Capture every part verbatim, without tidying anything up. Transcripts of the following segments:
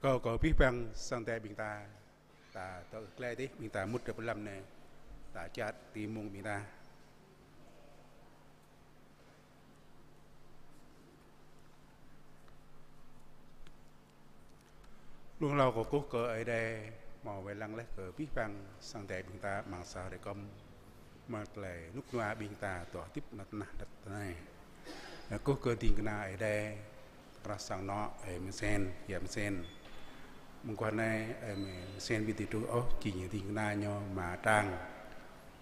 Kâo, kâo abih bang sang Ơi Adai ƀing ta, ta dŏ glaĭ dih, ƀing ta mŭt rai pơ lăm anai, ta čăt ti mông ƀing ta. Lu hlâo kâo kơkuh kơ Ơi Adai, hmâo wai lăng laih kơ abih bang sang Ơi Adai ƀing ta, amăng sa hrơi kơm, mơ̆ng tơlơi rơnŭk rơnua ƀing ta dŏ hơdip amăng tơnah đăt anai. Kâo kơkuh kơ ding kơna Ơi Adai, krah sang anŏ, ơi Mơsen, yă Mơsen. Mơguah anai, ơi Mơsen ƀu dưi truh ôh, jing ding kơna ñu Ama Trang.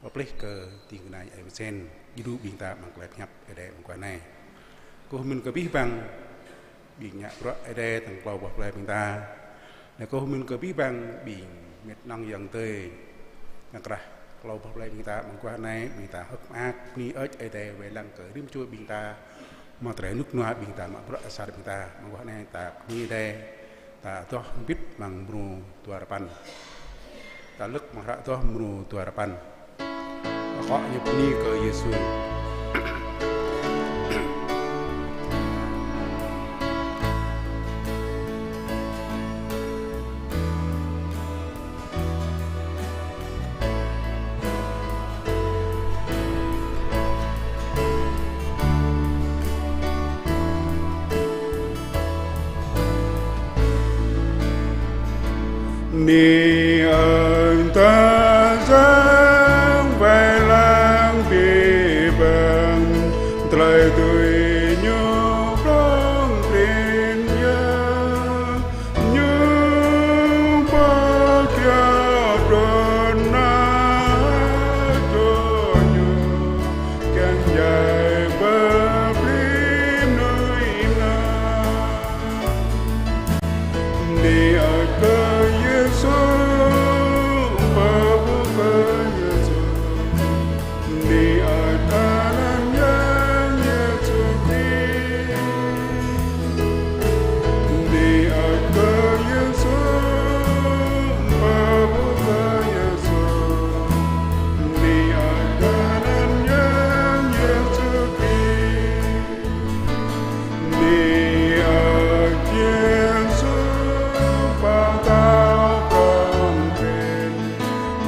Pơplih kơ ding kơna ơi Mơsen, djru ƀing ta amăng tơlơi pơhiăp Ơi Adai mơguah anai. Kâo mơ̆n kơ abih bang ƀing ngă bruă Ơi Adai tơ̆ng klâo boh plơi ƀing ta. Laih kâo mơ̆n kơ abih bang ƀing met nong ayŏng adơi, ngă krah klâo boh plơi ƀing ta mơguah anai, ƀing ta hơ̆k mơak bơni hơơč Ơi Adai wai lăng kơ rĭm čô ƀing ta, hmâo tơlơi rơnŭk rơnua ƀing ta, mă bruă asar ƀing ta, mơguah anai ta bơni Ơi Adai. Ta adoh hơbĭt amăng mrô dua rơpăn. Ta lơ̆k amăng hră adoh mrô dua rơpăn. Akŏ ñu bơni kơ Yêsu. Bơni ơn ta dâng wai lăng abih bang tơlơi dưi ñu prŏng prin yơh. Ñu pơkiaŏ trŭn nao kơ ñu kiăng djai pơplih mơnuih mơnam. Bơni ơn kơ Yêsu, pơpŭ kơ Yêsu. Bơni ơn Anăn Yang Yêsu Krist. Bơni ơn kơ Yêsu, pơpŭ kơ Yêsu. Bơni ơn Anăn Yang Yêsu Krist. Bơni ơn Yêsu, pơtao prŏng prin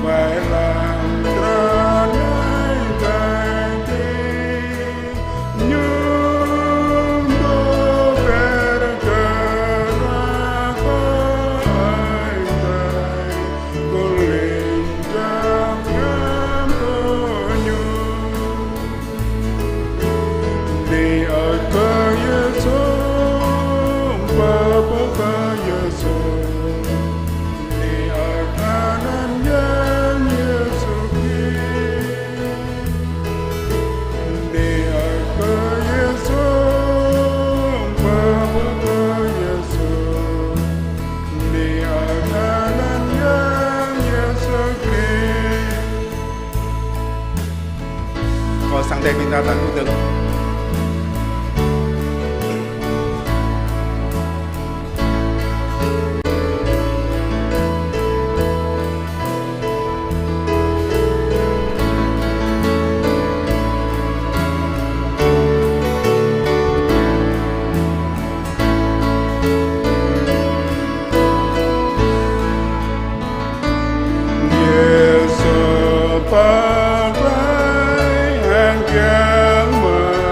wai lăng trŭn nao gai dih. Ñu dŏ ber kơ rơkâo Ơi Adai, kơl ling jang hiam kơ ñu. Bơni ơn kơ Yêsu, pơpŭ kơ Yêsu. Bơni ơn Anăn Yang Yêsu Krist. Bơni ơn kơ Yêsu, pơpŭ kơ Yêsu. Bơni ơn Anăn Yang Yêsu Krist. Kơ sang Ơi Adai ƀing ta, ta kơkuh dơ̆ng. Yêsu pơklaih hăng kiăng mơ̆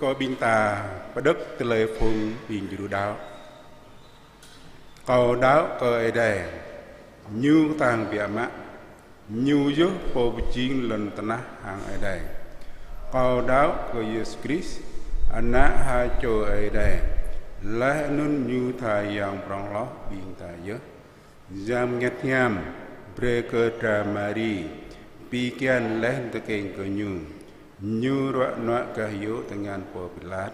Kơ ƀing ta pơđŏk tơlơi phung ƀing djru đaŏ. Kâo đaŏ kơ Ơi Adai, Ñu kơtang biă mă, Ñu yơh Pô pơjing lŏn tơnah hăng adai. Kâo đaŏ kơ Yêsu Krist, Ană ha čô Ơi Adai, laih anŭn Ñu tha Yang prŏng hloh ƀing ta yơh. Yang Bơngăt Hiam brơi kơ dra Mari pi kian laih tơkeng kơ Ñu. Ñu ruă nuă gah yŭ tơngan pô Pilat.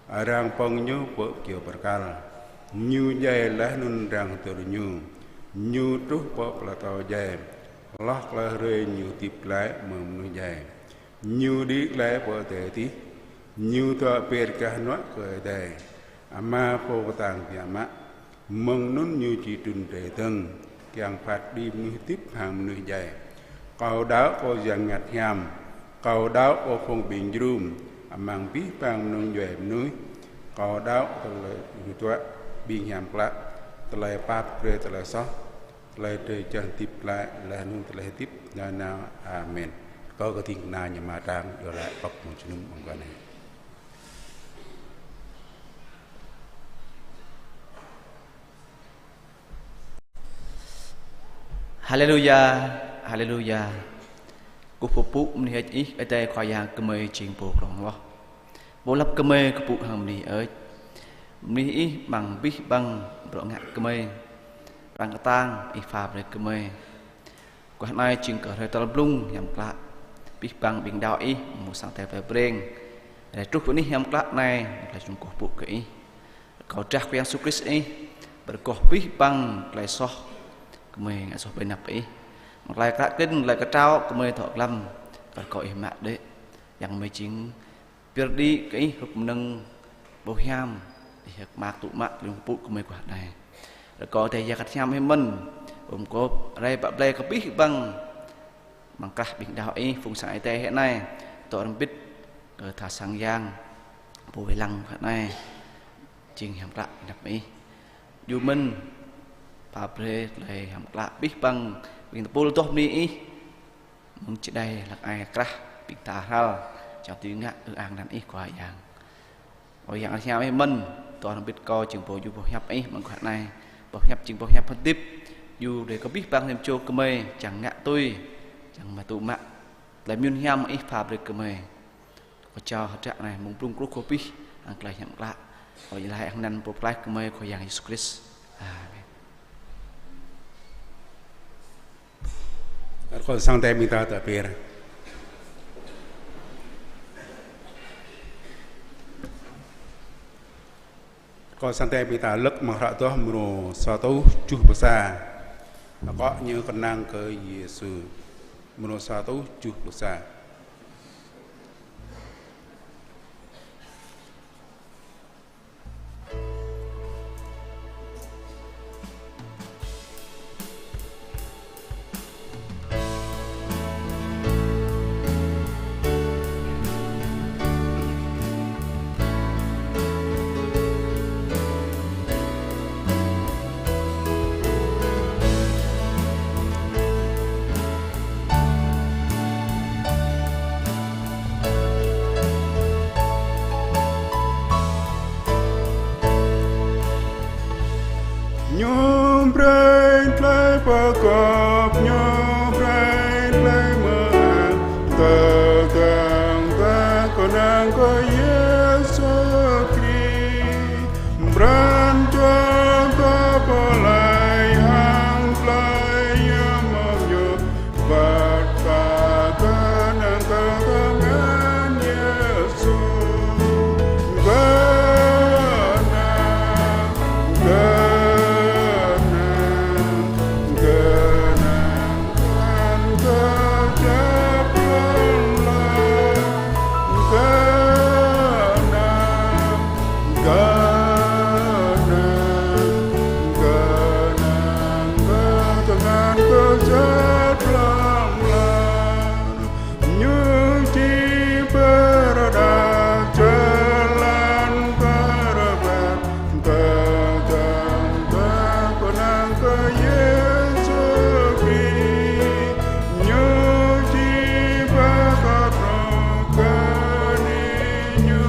Arăng pơ̆ng Ñu pơ kơyâo bơrkal. Ñu djai laih anŭn arăng hơdơr Ñu. Ñu truh pơ plơi atâo djai. Hloh tơlơi hrơi Ñu hơdip glaĭ mơ̆ng mơnuih djai. Ñu đĭ glaĭ pơ adai adih. Ñu dŏ ƀơi gah hơnuă kơ Ơi Adai Ama Pô kơtang biă mă. Mơ̆ng anŭn Ñu či trŭn rai dơ̆ng, kiăng phat đĭ mơnuih hơdip hăng mơnuih djai. Kâo đaŏ kơ Yang Bơngăt Hiam, kâo đaŏ kơ phung ƀing djru, amăng abih bang mơnơ̆ng djuai mơnuih. Kâo đaŏ tơlơi hơduah ƀing hiam klă, tơlơi pap brơi tơlơi soh, tơlơi drơi jăn hơdip glaĭ, laih anŭn tơlơi hơdip nanao. Amen. Kâo kơding kơna ñu mơ̆ trang, yua laĭ pŏk mơ̆ng jơnum mơ̆ng kơ anai. Haleluya, haleluya. Kơkuh pơpŭ bơni hơơč Ih, Ơi Adai Khua Yang gơmơi jing Pô prŏng hloh. Pô lăp gơmơi kơkuh pơpŭ hăng bơni hơơč. Bơni Ih amăng abih bang bruă ngă gơmơi. Arăng kơtang Ih pha brơi gơmơi. Guah anai jing kơ hrơi tal blung hiam klă. Abih bang ƀing đaŏ Ih, mơ̆ng sang Ơi Adai plei Breng. Rai truh pơ anih hiam klă anai, tơlơi jơnum kơkuh pơpŭ kơ Ih. Rơkâo drah Khua Yang Yêsu Krist Ih, pơrơgoh abih bang tơlơi soh, gơmơi ngă soh ƀơi anăp Ih. Mơ̆ng tơlơi klă klin, tơlơi kơtrâo, gơmơi dŏ glăm, rơkâo Ih mă đĕ, Yang gơmơi jing pioh đĭ kơ Ih hrup mơnơ̆ng ƀâo hiam, Ih hơ̆k mơak tŭ mă, tơlơi jơnum kơkuh pơpŭ gơmơi guah anai. Rơkâo Ơi Adai Yang Bơngăt Hiam Ih mơ̆n, ôm gôp, rai pap blai kơ abih bang amăng krah ƀing đaŏ Ih, phung sang Ơi Adai hơnai, dŏ hrŏm hơbĭt kơ tha sang Yang, Pô wai lăng guah anai, jing hiam klă ƀơi anăp Ih. Djru mơ̆n, pap brơi tơlơi hiam klă abih bang ƀing tơpul adoh bơni Ih, mơ̆ng čơđai hlăk ai krah ƀing ta hrăl, čang tui ngă ư ang anăn Ih Khua Yang. Ơ Yang Bơngăt Hiam Ih mơ̆n, dŏ hrŏm hơbĭt kâo jing pô djru boh hiăp Ih amăng guah anai. Boh hiăp jing boh hiăp hơdip, djru brơi kơ abih bang rĭm čô gơmơi čang ngă tui, čang mă tŭ mă tơlơi mơyun hiam Ih pha brơi gơmơi. Kâo jao hơdră anai mơ̆ng blung truh kơ abih hăng tơlơi hiam klă. Kâo iâu laĭ hăng anăn Pô Pơklaih gơmơi Khua Yang Yêsu Krist. Amen. Rơkâo sang Ơi Adai ƀing ta tơpir. Rơkâo sang Ơi Adai ƀing ta lơ̆k amăng hră adoh mrô sa rơtuh tơjuh pluh sa. Akŏ ñu kơnang kơ Yêsu. Mrô sa rơtuh tơjuh pluh sa. Ñu brơi tơlơi pơgop, Ñu brơi tơlơi mơak, tơdang ta kơnang kơ Yêsu Krist. Pran jua ta pơplih hăng tơlơi yom mơ̆ng Ñu, wơ̆t ta kơnang kơ tơngan Yêsu. Kơnang, kơnang, kơnang, kơnang kơ čơp lŏng lŏng. Kơnang, kơnang, kơnang kơ tơngan kơ čơp lŏng lŏng. Ñu či pơrơđah jơlan kơ rơbat, tơdang ta kơnang kơ Yêsu Krist. Ñu či pơkơtrok kơ anai Ñu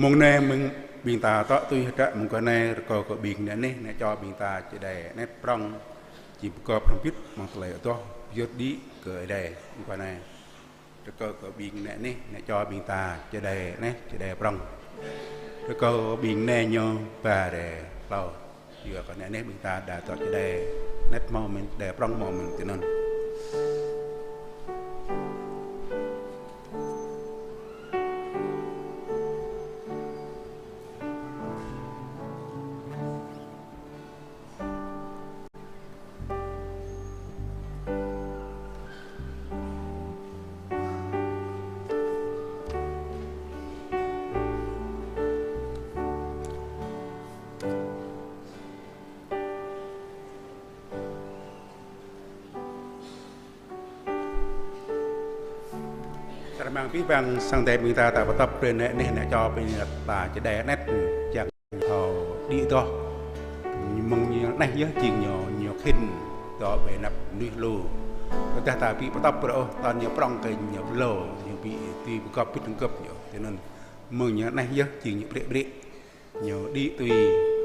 Mông anai mơ̆ng ƀing ta tŏ tui hơdră mông kơ anai, rơkâo kơ ƀing neh neh neh čô ƀing ta čơđai anet prŏng, či pơgop hrŏm hơbĭt mơ̆ng tơlơi adoh pơyơr đĭ kơ Ơi Adai mông kơ anai. Rơkâo kơ ƀing neh neh neh čô ƀing ta čơđai anet čơđai prŏng. Rơkâo kơ ƀing neh ñu ba rai hlâo. Yua kơ neh neh ƀing ta đa tŏ čơđai anet hmâo mơ̆n, čơđai prŏng hmâo mơ̆n tui anŭn. Tơdah mơ̆ng abih bang sang Ơi Adai ƀing ta, ta pơtŏp brơi neh neh neh čô ƀing ta čơđai anet, čang thâo đĭ adoh. Mơ̆ng ñu neh yơh jing ñu, ñu khĭn dŏ ƀơi anăp mơnuih lu. Tơdah ta ƀu pơtŏp brơi ôh, tơl ñu prŏng kơ ñu ƀlŏ, ñu ƀu dưi pơgop hơbĭt hăng gơ̆p ñu. Tui anŭn mơ̆ng ñu neh yơh jing ñu ƀrĕ ƀrĕ. Ñu đĭ tui,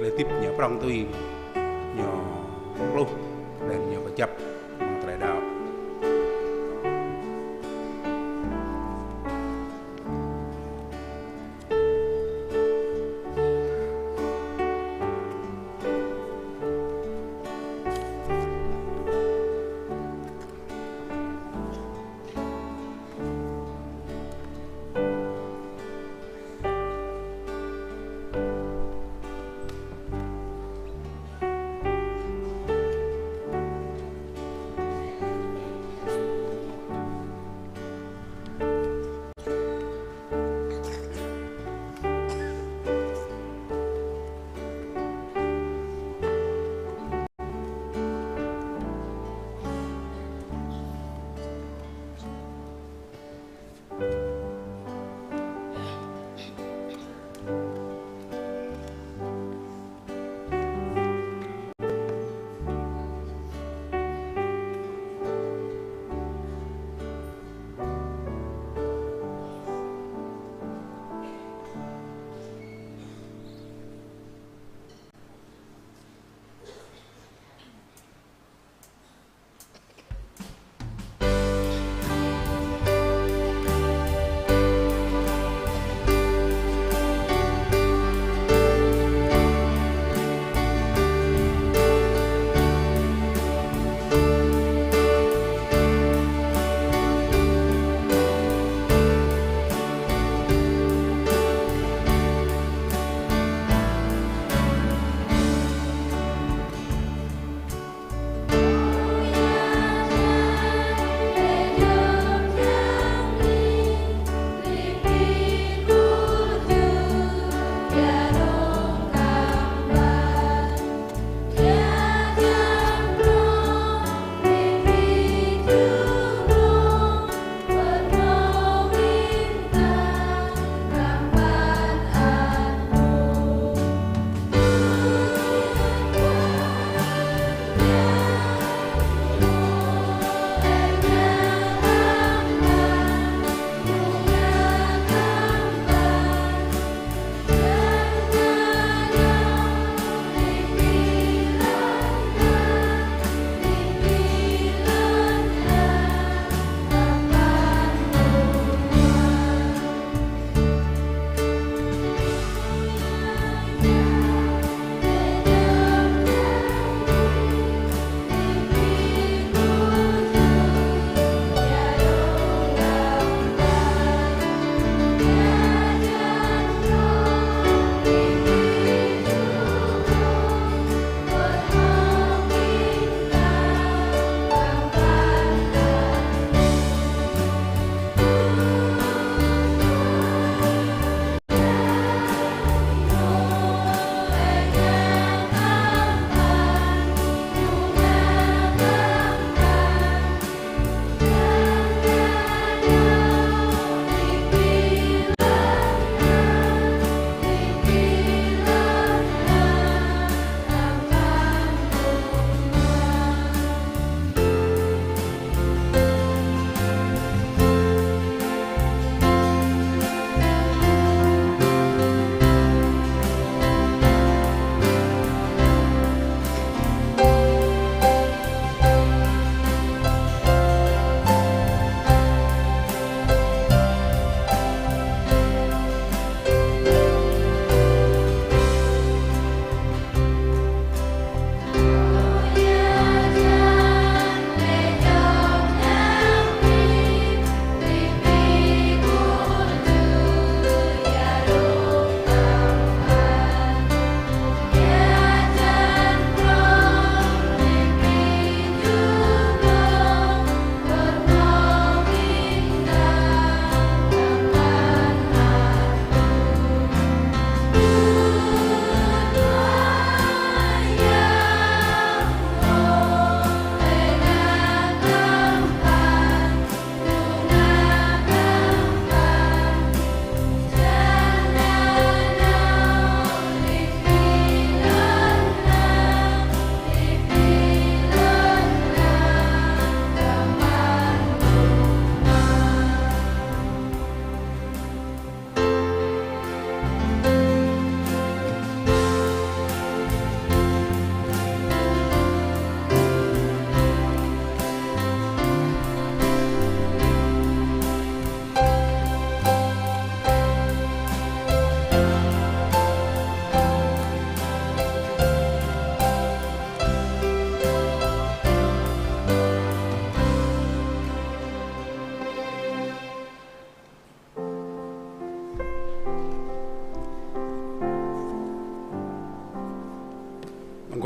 tơlơi hơdip ñu prŏng tui, ñu kluh, laih anŭn ñu kơjăp mơ̆ng tơlơi đaŏ.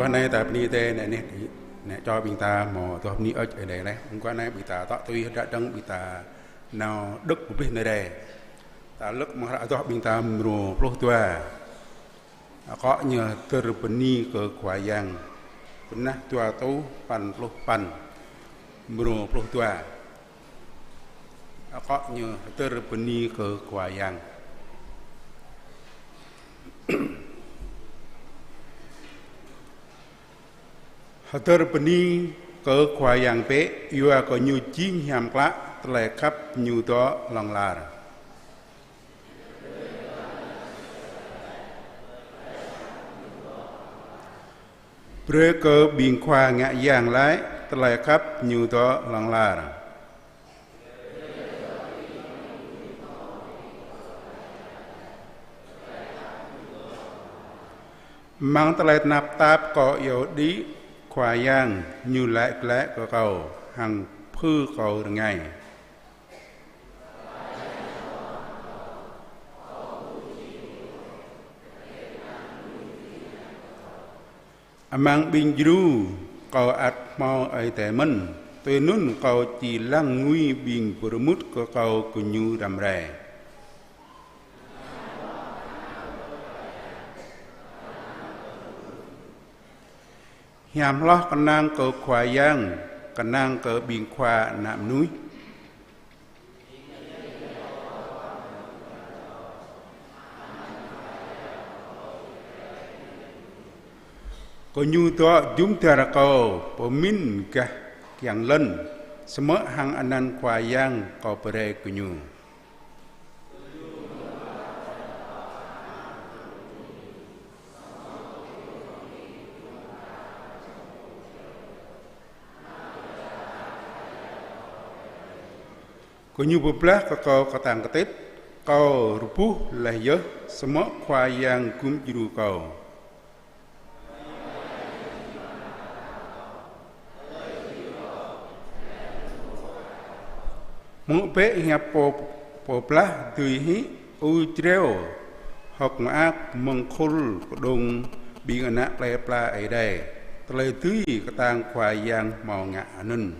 Mơguah anai ta bơni Ơi Adai, anai, anai, anai čô ƀing ta hmâo adoh bơni hơơč Ơi Adai laih. Mơguah anai ƀing ta tŏ tui hơdră dơ̆ng ƀing ta nao đŏk pơplih Ơi Adai. Ta lơ̆k amăng hră adoh ƀing ta mrô pluh dua. Akŏ ñu hơdơr bơni kơ Khua Yang. Bơnah dua rơtuh păn pluh păn. Mrô pluh dua. Akŏ ñu hơdơr bơni kơ Khua Yang. Hơdơr bơni kơ Khua Yang bĕ, yua kơ Ñu jing hiam klă, tơlơi khăp Ñu dŏ hlŏng lar. Brơi kơ ƀing khua ngă yang laĭ, tơlơi khăp Ñu dŏ hlŏng lar. Amăng tơlơi tơnap tap kâo iâu đĭ Khua Yang, Ñu laĭ glaĭ kơ kâo, hăng pơhư̆ kâo rơngai. Amăng ƀing djru kâo ăt hmâo Ơi Adai mơ̆n, tui anŭn kâo či lăng ngui ƀing pơrơmut kơ kâo gơñu răm rai. Hiam hloh kơnang kơ Khua Yang, kơnang kơ ƀing khua ană mơnuih. Gơñu dŏ jum dar kâo, pơmĭn gah kiăng lŏn, samơ̆ hăng anăn Khua Yang kâo pơrai gơñu. Gơñu pơblah kơ kâo kơtang kơtit, kâo rơbuh laih yơh, samơ̆ Khua Yang gum djru kâo. Hmư̆ bĕ hiăp pô, pô blah dưi hĭ, ư jreo hơ̆k mơak mơ̆ng khul kơđông ƀing ană plơi pla Ơi Adai, tơlơi dưi kơtang Khua Yang hmâo ngă anŭn.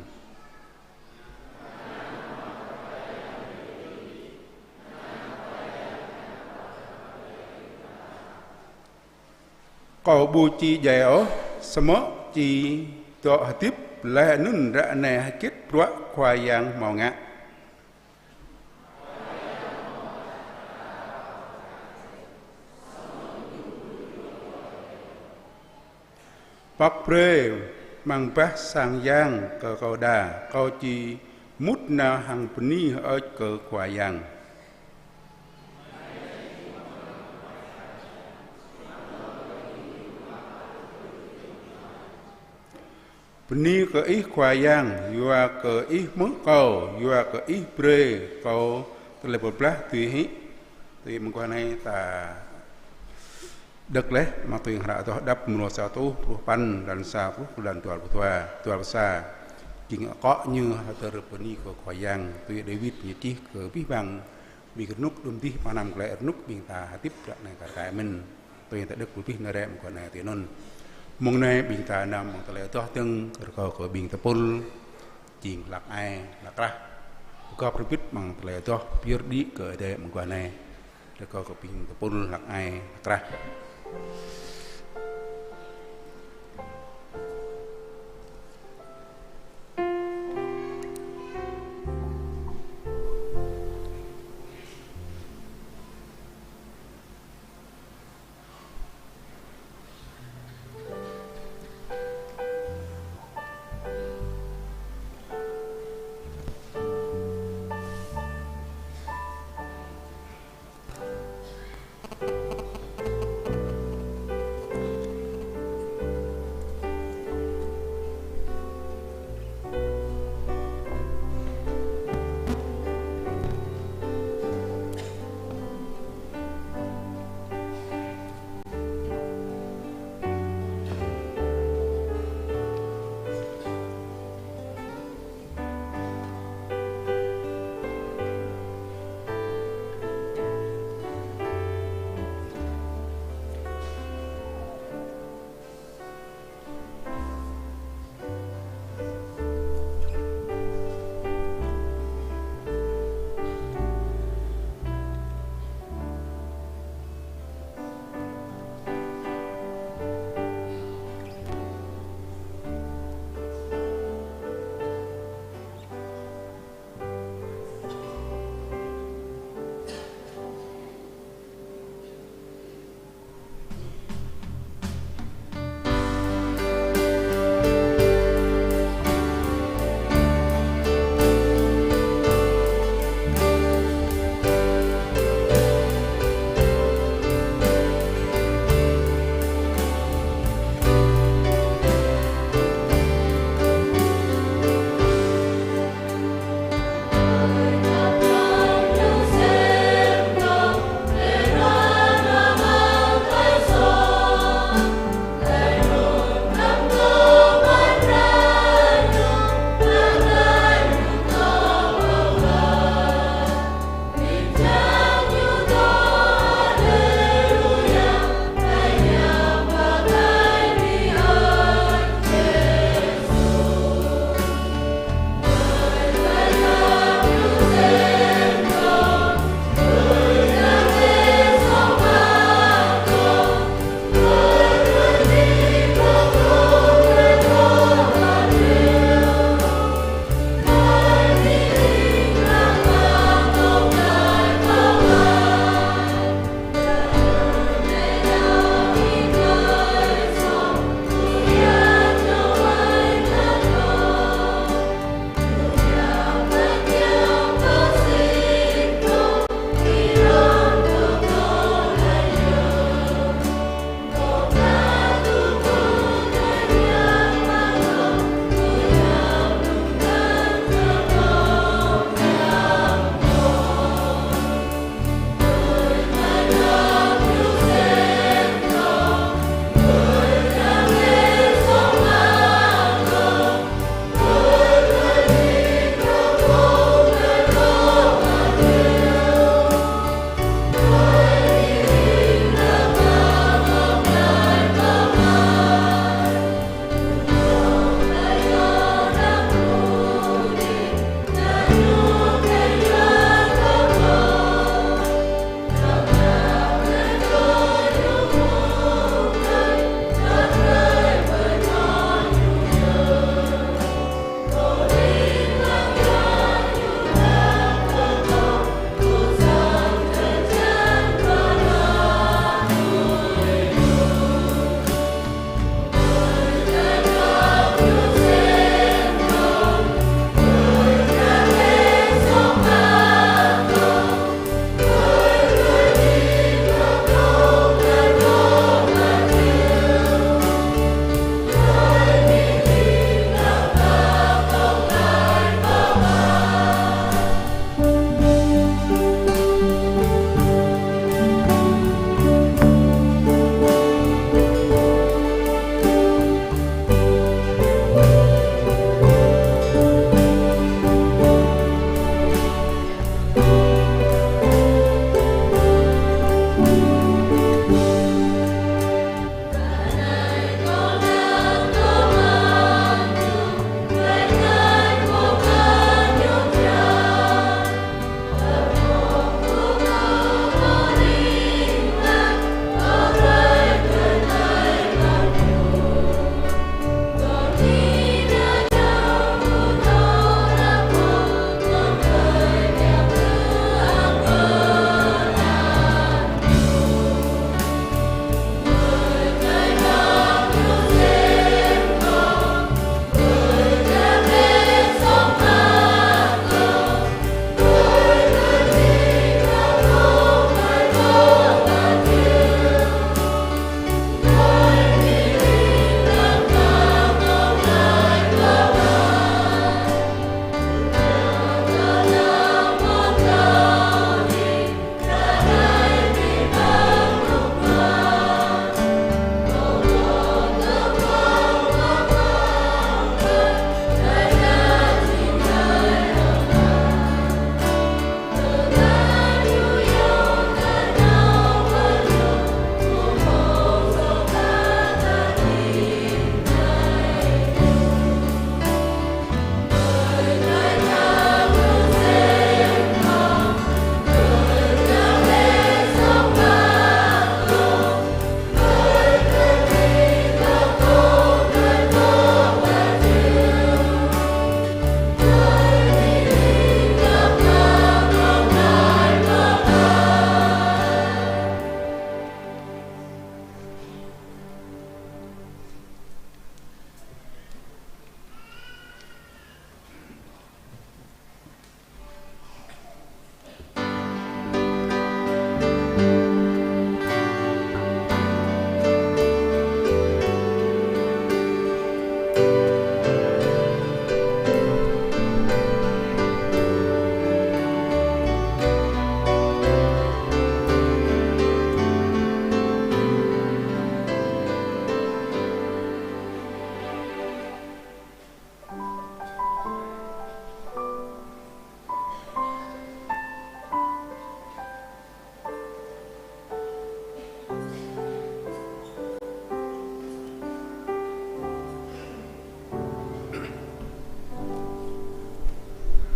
Kâo ƀu či djai ôh, samơ̆ či dŏ hơdip, laih anŭn ră anai hơgĕt bruă Khua Yang hmâo ngă. Pŏk brơi amăng bah sang yang kơ kâo đa, kâo či mŭt nao hăng bơni hơơč kơ Khua Yang. Bơni kơ Ih Khua Yang, yua kơ Ih hmư̆ kâo, yua kơ Ih brơi kâo tơlơi pơblah dưi hĭ. Tui mơguah anai ta đŏk laih, amăng tui hră adoh Đăp mrô sa rơtuh pluh păn, lăn sa pluh, lăn dua pluh dua, dua pluh sa. Jing akŏ ñu hơdơr bơni kơ Khua Yang, tui Dawid ñu čih kơ abih bang ƀing rơnŭk đưm dih, pơhrăm glaĭ rơnŭk ƀing ta hơdip ră anai kar kaĭ mơ̆n. Tui ta đŏk pơplih nao rai mơguah anai tui anŭn. Mông anai ƀing ta nao amăng tơlơi adoh dơ̆ng, rơkâo kơ ƀing tơpul, jing hlak ai, hlak krah, pơgop rơbit amăng tơlơi adoh pơyơr đĭ kơ Ơi Adai mơguah anai. Rơkâo kơ ƀing tơpul hlak ai, hlak krah.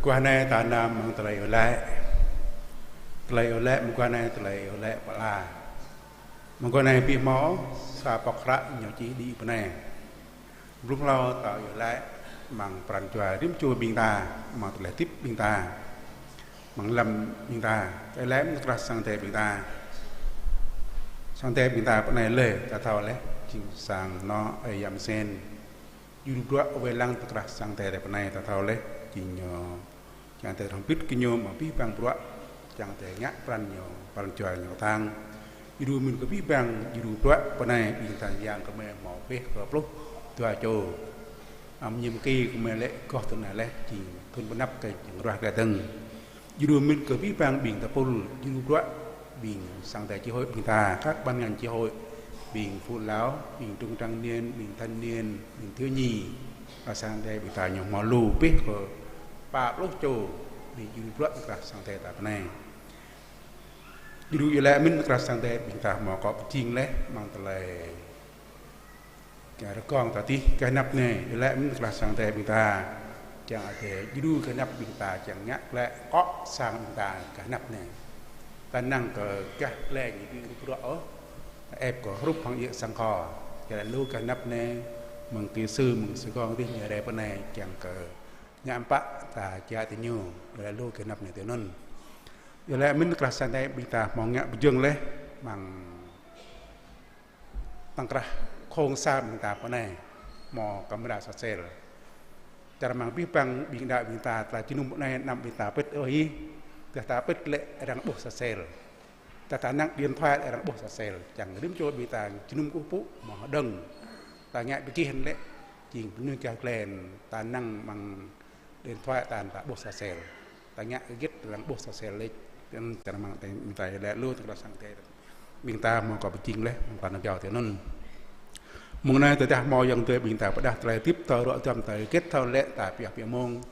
Guah anai ta nao mơ̆ng tơlơi iâu laĭ. Tơlơi iâu laĭ mơguah anai tơlơi iâu laĭ pơala. Mơguah anai abih hmâo sa pŏk hră ñu čih đĭ pơ anai. Blung hlâo ta iâu laĭ mơ̆ng pran jua rĭm čô ƀing ta, mơ̆ng tơlơi hơdip ƀing ta, mơ̆ng lăm ƀing ta, ta iâu laĭ mơ̆ng tơkrah sang Ơi Adai ƀing ta. Sang Ơi Adai ƀing ta pơ anai laih, ta thâo laih, jing sang anŏ ơi Yang Mơsen. Djru bruă wai lăng tơkrah sang Ơi Adai pơ anai ta thâo laih, jing ñu Yang Ơi Adai hrŏm hơbĭt kơ ñu mơ̆ng abih bang bruă, Yang Ơi Adai ngă pran ñu, pran jua ñu kơtang. Djru mĭn kơ abih bang djru bruă pơ anai ƀing ta yang kơ mơi hmâo pĕh kơ pluh dua čô. Amăng ñu mơ̆ng kơ mơi lĕ gŏh tơnah laih, jing thŭn pơanăp kơ jing ruah glăi dơ̆ng. Djru mĭn kơ abih bang ƀing tơpul, djru bruă ƀing sang Ơi Adai chi hội ƀing ta, các ban ngành chi hội, ƀing phụ lão, ƀing trung tráng niên, ƀing thanh niên, ƀing thiếu nhi. Kơ sang Ơi Adai ƀing ta ñu hmâo lu pĕh kơ pă pluh čô, ƀing djru bruă tơkrah sang Ơi Adai ta pơ anai. Djru iâu laĭ mĭn tơkrah sang Ơi Adai ƀing ta hmâo akŏ pơjing laih, mơ̆ng tơlơi kơ rơgong ta tih gah anăp anai, iâu laĭ mĭn tơkrah sang Ơi Adai ƀing ta. Kiăng Ơi Adai djru gah anăp ƀing ta, kiăng ngă glaĭ akŏ sang ƀing ta gah anăp anai. Ta năng kơ gah glai ñu ƀu djru bruă ôh, ĕp kơ hrup hăng iĕ sang kho. Iâu laĭ lu gah anăp anai, mơ̆ng kỹ sư, mơ̆ng sư gong tih ñu rai pơ anai, kiăng kơ ngă pă ta kiaŏ tui ñu, iâu laĭ lu gah anăp anai tui anŭn. Iâu laĭ mĭn tơkrah sang Ơi Adai ƀing ta hmâo ngă pơjing laih, mơ̆ng tơkrah khŏng sang ƀing ta pơ anai, hmâo camera sa sel. Čar mơ̆ng abih bang ƀing đaŏ ƀing ta, tơlơi jơnum pơ anai anăm ƀing ta pĭt ôh hĭ, tơdah ta pĭt lĕ arăng ƀuh sa sel. Tơdah ta năng điện thoại arăng ƀuh sa sel, čang rĭm čô ƀing ta jơnum kơkuh pơpŭ hmâo hơđơ̆ng. Ta ngă ƀu gih lĕ, jing pơnuih gah glai, ta năng mơ̆ng điện thoại ta, ta ƀuh sa sel. Ta ngă hơget arăng ƀuh sa sel lĕ. Tui anŭn čang mơ̆ng ta, ta iâu laĭ lu tơkrah sang Ơi Adai ƀing ta hmâo akŏ pơjing laih, mơ̆ng pran jua tui anŭn. Mơ̆ng anai tơdah hmâo ayŏng adơi ƀing ta pơdah tơlơi hơdip, thâo ruă duăm, tơlơi hơget thâo lĕ ta pioh pioh mơ̆ng.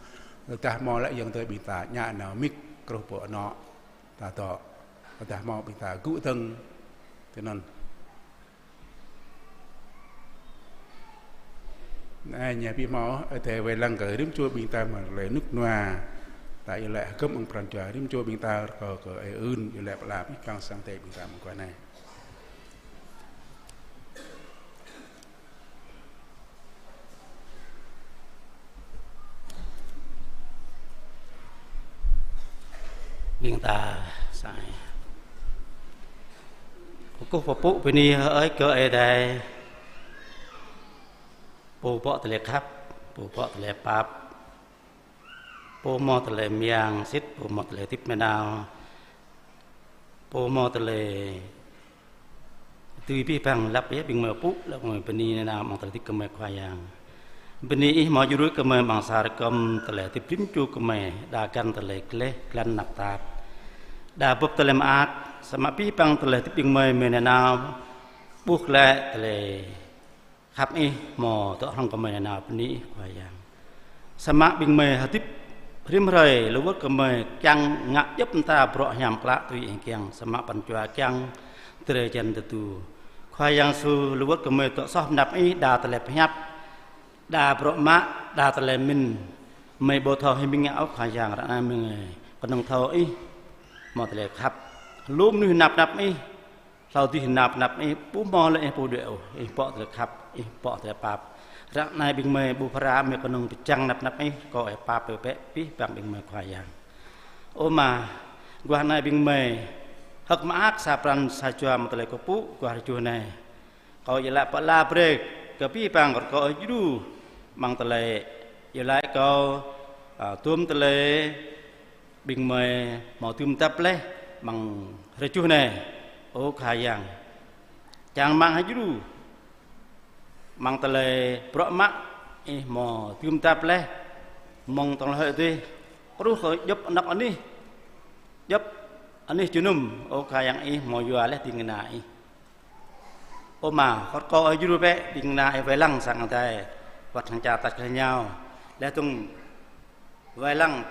Tơdah hmâo lĕ ayŏng adơi ƀing ta ngă nao mik truh pơ anŏ ta dŏ. Tơdah hmâo ƀing ta gŭ dơ̆ng tui anŭn. Anai ñu ƀu hmâo, Ơi Adai wai lăng kơ rĭm čô ƀing ta mơ̆ng tơlơi rơnŭk rơnua. Ta iâu laĭ hơgŏm mơ̆ng pran jua rĭm čô ƀing ta, rơkâo kơ ơi ưn iâu laĭ pơala abih bang sang Ơi Adai ƀing ta mơguah anai. Ƀing ta sai. Kơkuh pơpŭ bơni hơơč kơ Ơi Adai. Pô bŏ tơlơi khăp, pô bŏ tơlơi pap, pô hmâo tơlơi mơyang sĭt, pô hmâo tơlơi hơdip nanao, pô hmâo tơlơi dưi abih bang. Lăp yơh ƀing gơmơi pơpŭ, lăp gơmơi bơni nanao mơ̆ng tơlơi hơdip gơmơi Khua Yang. Bơni Ih hmâo djru gơmơi amăng sa rơkơm tơlơi hơdip rĭm čô gơmơi, đa găn tơlơi gleh, glan tơnap tap, đa bưp tơlơi mơak, samơ̆ abih bang tơlơi hơdip ƀing gơmơi, gơmơi nanao ƀuh glaĭ tơlơi khăp Ih hmâo dŏ hrŏm gơmơi nanao. Bơni Ih Khua Yang. Samơ̆ ƀing gơmơi hơdip rĭm hrơi, lu wơ̆t gơmơi kiăng ngă djŏp mơta bruă hiam klă tui Ih kiăng, samơ̆ pran jua kiăng drơi jăn tơdu. Khua Yang Yêsu, lu wơ̆t gơmơi dŏ soh pơ anăp Ih, đa tơlơi pơhiăp, đa bruă mă, đa tơlơi mĭn gơmơi ƀu thâo hĭ mơ̆ng ngă ôh Khua Yang. Ră anai gơmơi kơnơ̆ng thâo Ih hmâo tơlơi khăp. Lu mơnuih nao pơ anăp Ih, hlâo adih nao pơ anăp Ih, ƀu hmâo lĕ Ih pô đuaĭ ôh, Ih bŏ tơlơi khăp, Ih bŏ tơlơi pap. Ră anai ƀing gơmơi ƀu phara, gơmơi kơnơ̆ng pơčăng anăp anăp Ih, rơkâo Ih pap brơi bĕ abih bang ƀing gơmơi Khua Yang. Ơ Ama, guah anai ƀing gơmơi hơ̆k mơak sa pran sa jua mơ̆ng tơlơi kơkuh pơpŭ guah rơjuh anai. Kâo iâu laĭ pơala brơi kơ abih bang, rơkâo Ih djru amăng tơlơi iâu laĭ kâo, a, tơm tơlơi ƀing gơmơi hmâo dưm dăp laih amăng rơjuh anai. Ơ Khua Yang, čang rơmang hơdjru amăng tơlơi bruă mă Ih hmâo dưm dăp laih mơ̆ng tơlơi hơdih, truh kơ djŏp anŏ anih, djŏp anih jơnum. Ơ Khua Yang, Ih hmâo yua laih ding kơna Ih. Ơ Ama, rơkâo Ih djru bĕ ding kơna Ih wai lăng sang Ơi Adai, wơ̆t hăng čar tač kơ ñu. Laih dơ̆ng wai lăng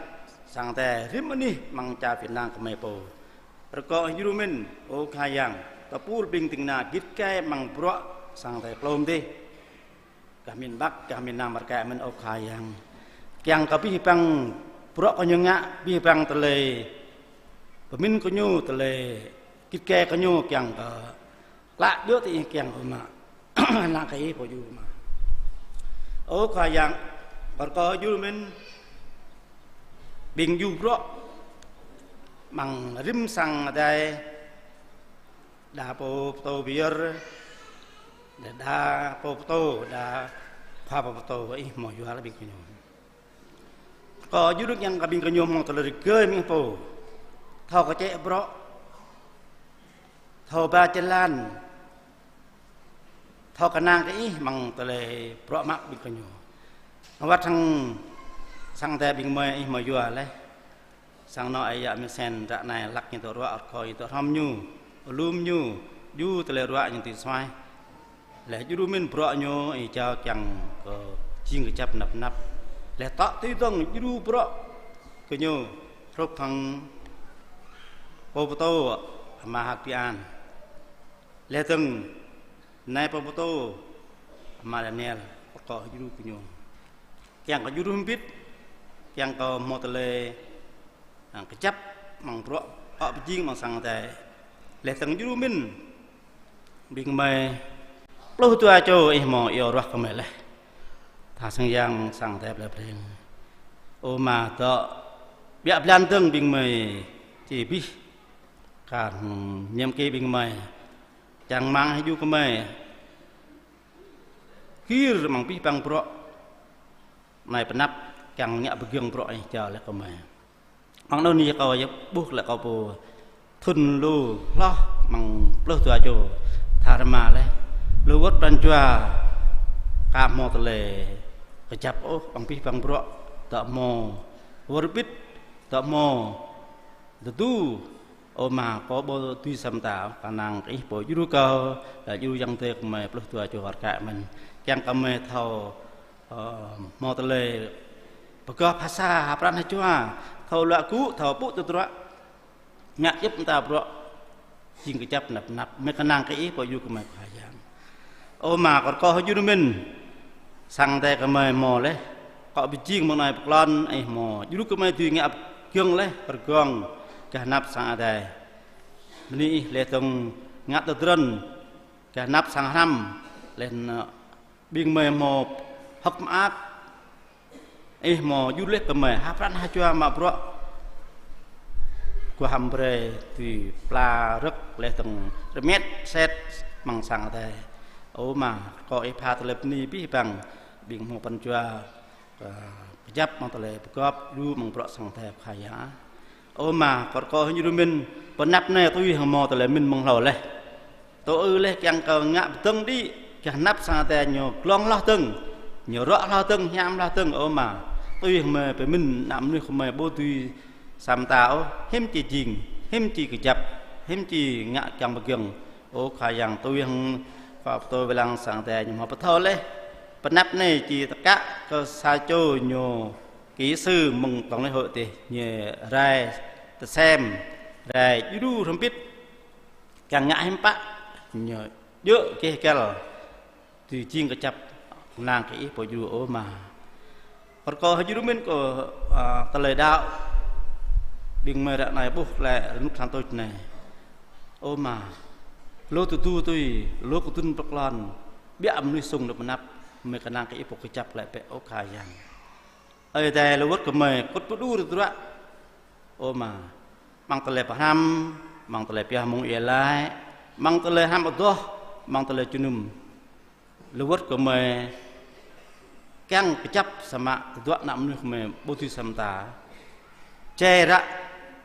sang Ơi Adai rĭm anih amăng čar Việt Nam gơmơi pô. Rơkâo Ih djru mĭn, ơ Khua Yang, tơpul ƀing ding kơna git gai amăng bruă sang Ơi Adai klôm dih. Gah miền Bắc, gah miền Nam rơkâo mĭn, ơ Khua Yang. Kiăng kơ abih bang Bruă kơ ñu ngă abih bang tơlơi pơmĭn kơ ñu, tơlơi git gai kơ ñu kiăng kơ klă djơ̆ tơ Ih kiăng kơ mă. Ană kơ Ih pô djru mă. Ơ Khua Yang, rơkâo djru mĭn ƀing djru bruă amăng rĭm sang adai, đa pô pơtô pơyơr, đa pô pơtô, đa khua pô pơtô, Ih hmâo yua laih ƀing gơñu. Kâo djru kiăng kơ ƀing gơñu hmâo tơlơi rơgơi mơ̆ng Ih pô. Thâo kơčĕ bruă, thâo ba jơlan, thâo kơnang kơ Ih amăng tơlơi bruă mă ƀing gơñu. Wăt hăng sang adai ƀing gơmơi Ih hmâo yua laih. Sang anŏ ơi yă Mơsen ră anai hlăk ñu dŏ ruă, rơkâo Ih dŏ hrŏm ñu, alum ñu, djru tơlơi ruă ñu tui suaih. Laih djru mĭn bruă ñu Ih jao kiăng kơ jing kơjăp tơnap tơnap. Laih tŏ tui dơ̆ng djru bruă kơ ñu hrup hăng pô pơtô Ama Hak Bi An. Laih dơ̆ng nai pô pơtô Ama Daniel, rơkâo djru kơ ñu. Kiăng kơ djru hơbĭt, kiăng kơ hmâo tơlơi, a, kơjăp amăng bruă, ŏk pơjing amăng sang adai. Laih dơ̆ng djru mĭn ƀing gơmơi pluh dua čô Ih hmâo iâu ruah gơmơi laih. Tha sang yang amăng sang adai plei Breng. Ơ Ama, dŏ ƀiă blan dơ̆ng ƀing gơmơi či abih kar ñem kơ ƀing gơmơi. Čang rơmang hơju gơmơi gir amăng abih bang bruă anai pơanăp kiăng ngă pơgiŏng bruă Ih jao laih kơ gơmơi. Amăng anŭn yơh kâo yơh ƀuh laih kâo pô thŭn lu hloh amăng pluh dua čô tha rơma laih. Lu wơ̆t pran jua aka hmâo tơlơi kơjăp ôh amăng abih bang bruă, dŏ hmâo wơr bĭt, dŏ hmâo tơdu. Ơ Ama, kâo ƀu dưi sa mơta, kơnang kơ Ih pô djru kâo, laih djru ayŏng adơi gơmơi pluh dua čô rơkâo mơ̆n. Kiăng kơ gơmơi thâo, ơ, hmâo tơlơi pơgop ha sa, ha pran ha jua, thâo luă gŭ, thâo pŭ tơdruă, ngă djŏp mơta bruă jing kơjăp tơnap tơnap. Gơmơi kơnang kơ Ih pô djru gơmơi Khua Yang. Ơ Ama, kâo rơkâo hơju mĭn sang adai gơmơi hmâo laih, akŏ pơjing mơ̆ng anai pơklŏn, Ih hmâo djru gơmơi dưi ngă pơgiŏng laih, pơrơgong gah anăp sang adai. Bơni Ih laih dơ̆ng ngă tơdron gah anăp sang hrăm, laih anŭn ƀing gơmơi hmâo hơ̆k mơak, Ih hmâo djru laih gơmơi ha pran ha jua mă bruă, guah hăm brơi dưi pla rơ̆k laih dơ̆ng rơmet set amăng sang adai. Ơ Ama, rơkâo Ih pha tơlơi bơni abih bang ƀing hmâo pran jua, ơ, kơjăp amăng tơlơi pơgop djru amăng bruă sang adai Khua Yang. Ơ Ama, kâo rơkâo hơju mĭn, pơanăp anai tui hăng hmâo tơlơi mĭn mơ̆ng hlâo laih. Tui ư laih kiăng kơ ngă pơdơ̆ng đĭ gah anăp sang adai ñu glông hloh dơ̆ng, ñu ruă hloh dơ̆ng, hiam hloh dơ̆ng, ơ Ama. Tui hăng gơmơi pơmĭn ană mơnuih gơmơi ƀu dưi sa mơta ôh, hiư̆m či jing, hiư̆m či kơjăp, hiư̆m či ngă kiăng pơgiŏng. Ơ Khua Yang, tui hăng khua pơtô wai lăng sang adai ñu hmâo pơthâo laih. Pơanăp anai či tơkă kơ sa čô ñu kỹ sư mơ̆ng tổng liên hội tih, ñu rai tơsem, rai djru hrŏm bĭt, kiăng ngă hiư̆m pă ñu djơ̆ gêh găl dưi jing kơjăp. Kơnang kơ Ih pô djru, ơ Ama. Rơkâo hơju mĭn kơ, a, tơlơi đaŏ ƀing gơmơi ră anai ƀuh laih rơnŭk thăn tuč anai. Ơ Ama, lu tơdu tui, lu kơdŭn pơklŏn, ƀiă mơnuih sung anăp anăp, gơmơi kơnang kơ Ih pô kơjăp glaĭ bĕ, ơ Khua Yang. Ơi Adai, lu wơ̆t gơmơi kŭt pơđur tơdruă, ơ Ama, amăng tơlơi pơhrăm, amăng tơlơi pioh mông iâu laĭ, amăng tơlơi hrăm adoh, amăng tơlơi jơnum. Lu wơ̆t gơmơi kiăng kơjăp samơ̆ tơdruă ană mơnuih gơmơi ƀu dưi sa mơta. Jai ră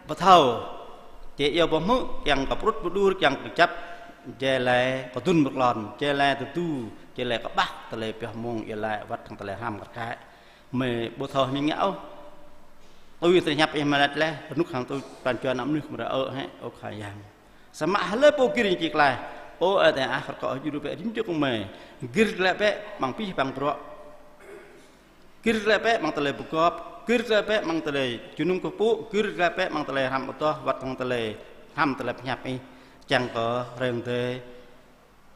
pơthâo, jai iâu pơhmư̆, kiăng kơ pơrŭt pơđur, kiăng kơjăp, jai laĭ kơdŭn pơklŏn, jai laĭ tơdu, jai laĭ kơƀah tơlơi pioh mông iâu laĭ wơ̆t hăng tơlơi hrăm kar kaĭ. Gơmơi ƀu thâo hmư̆ ngă ôh. Tui tơlơi hiăp Ih mơlĕt laih, rơnŭk thăn tuč pran jua ană mơnuih gơmơi ră ơ hĕ, ơ Khua Yang. Samơ̆ hlơi pô gir ñu či klaih. Ơ Adai ah, rơkâo djru bĕ rĭm čô gơmơi. Gir glaĭ bĕ amăng abih bang bruă. Gir glaĭ bĕ amăng tơlơi pơgop. Gir glaĭ bĕ amăng tơlơi jơnum kơkuh pơpŭ. Gir glaĭ bĕ amăng tơlơi hrăm adoh, wơ̆t hăng tơlơi hrăm tơlơi pơhiăp Ih. Kiăng kơ hrơi tơdơi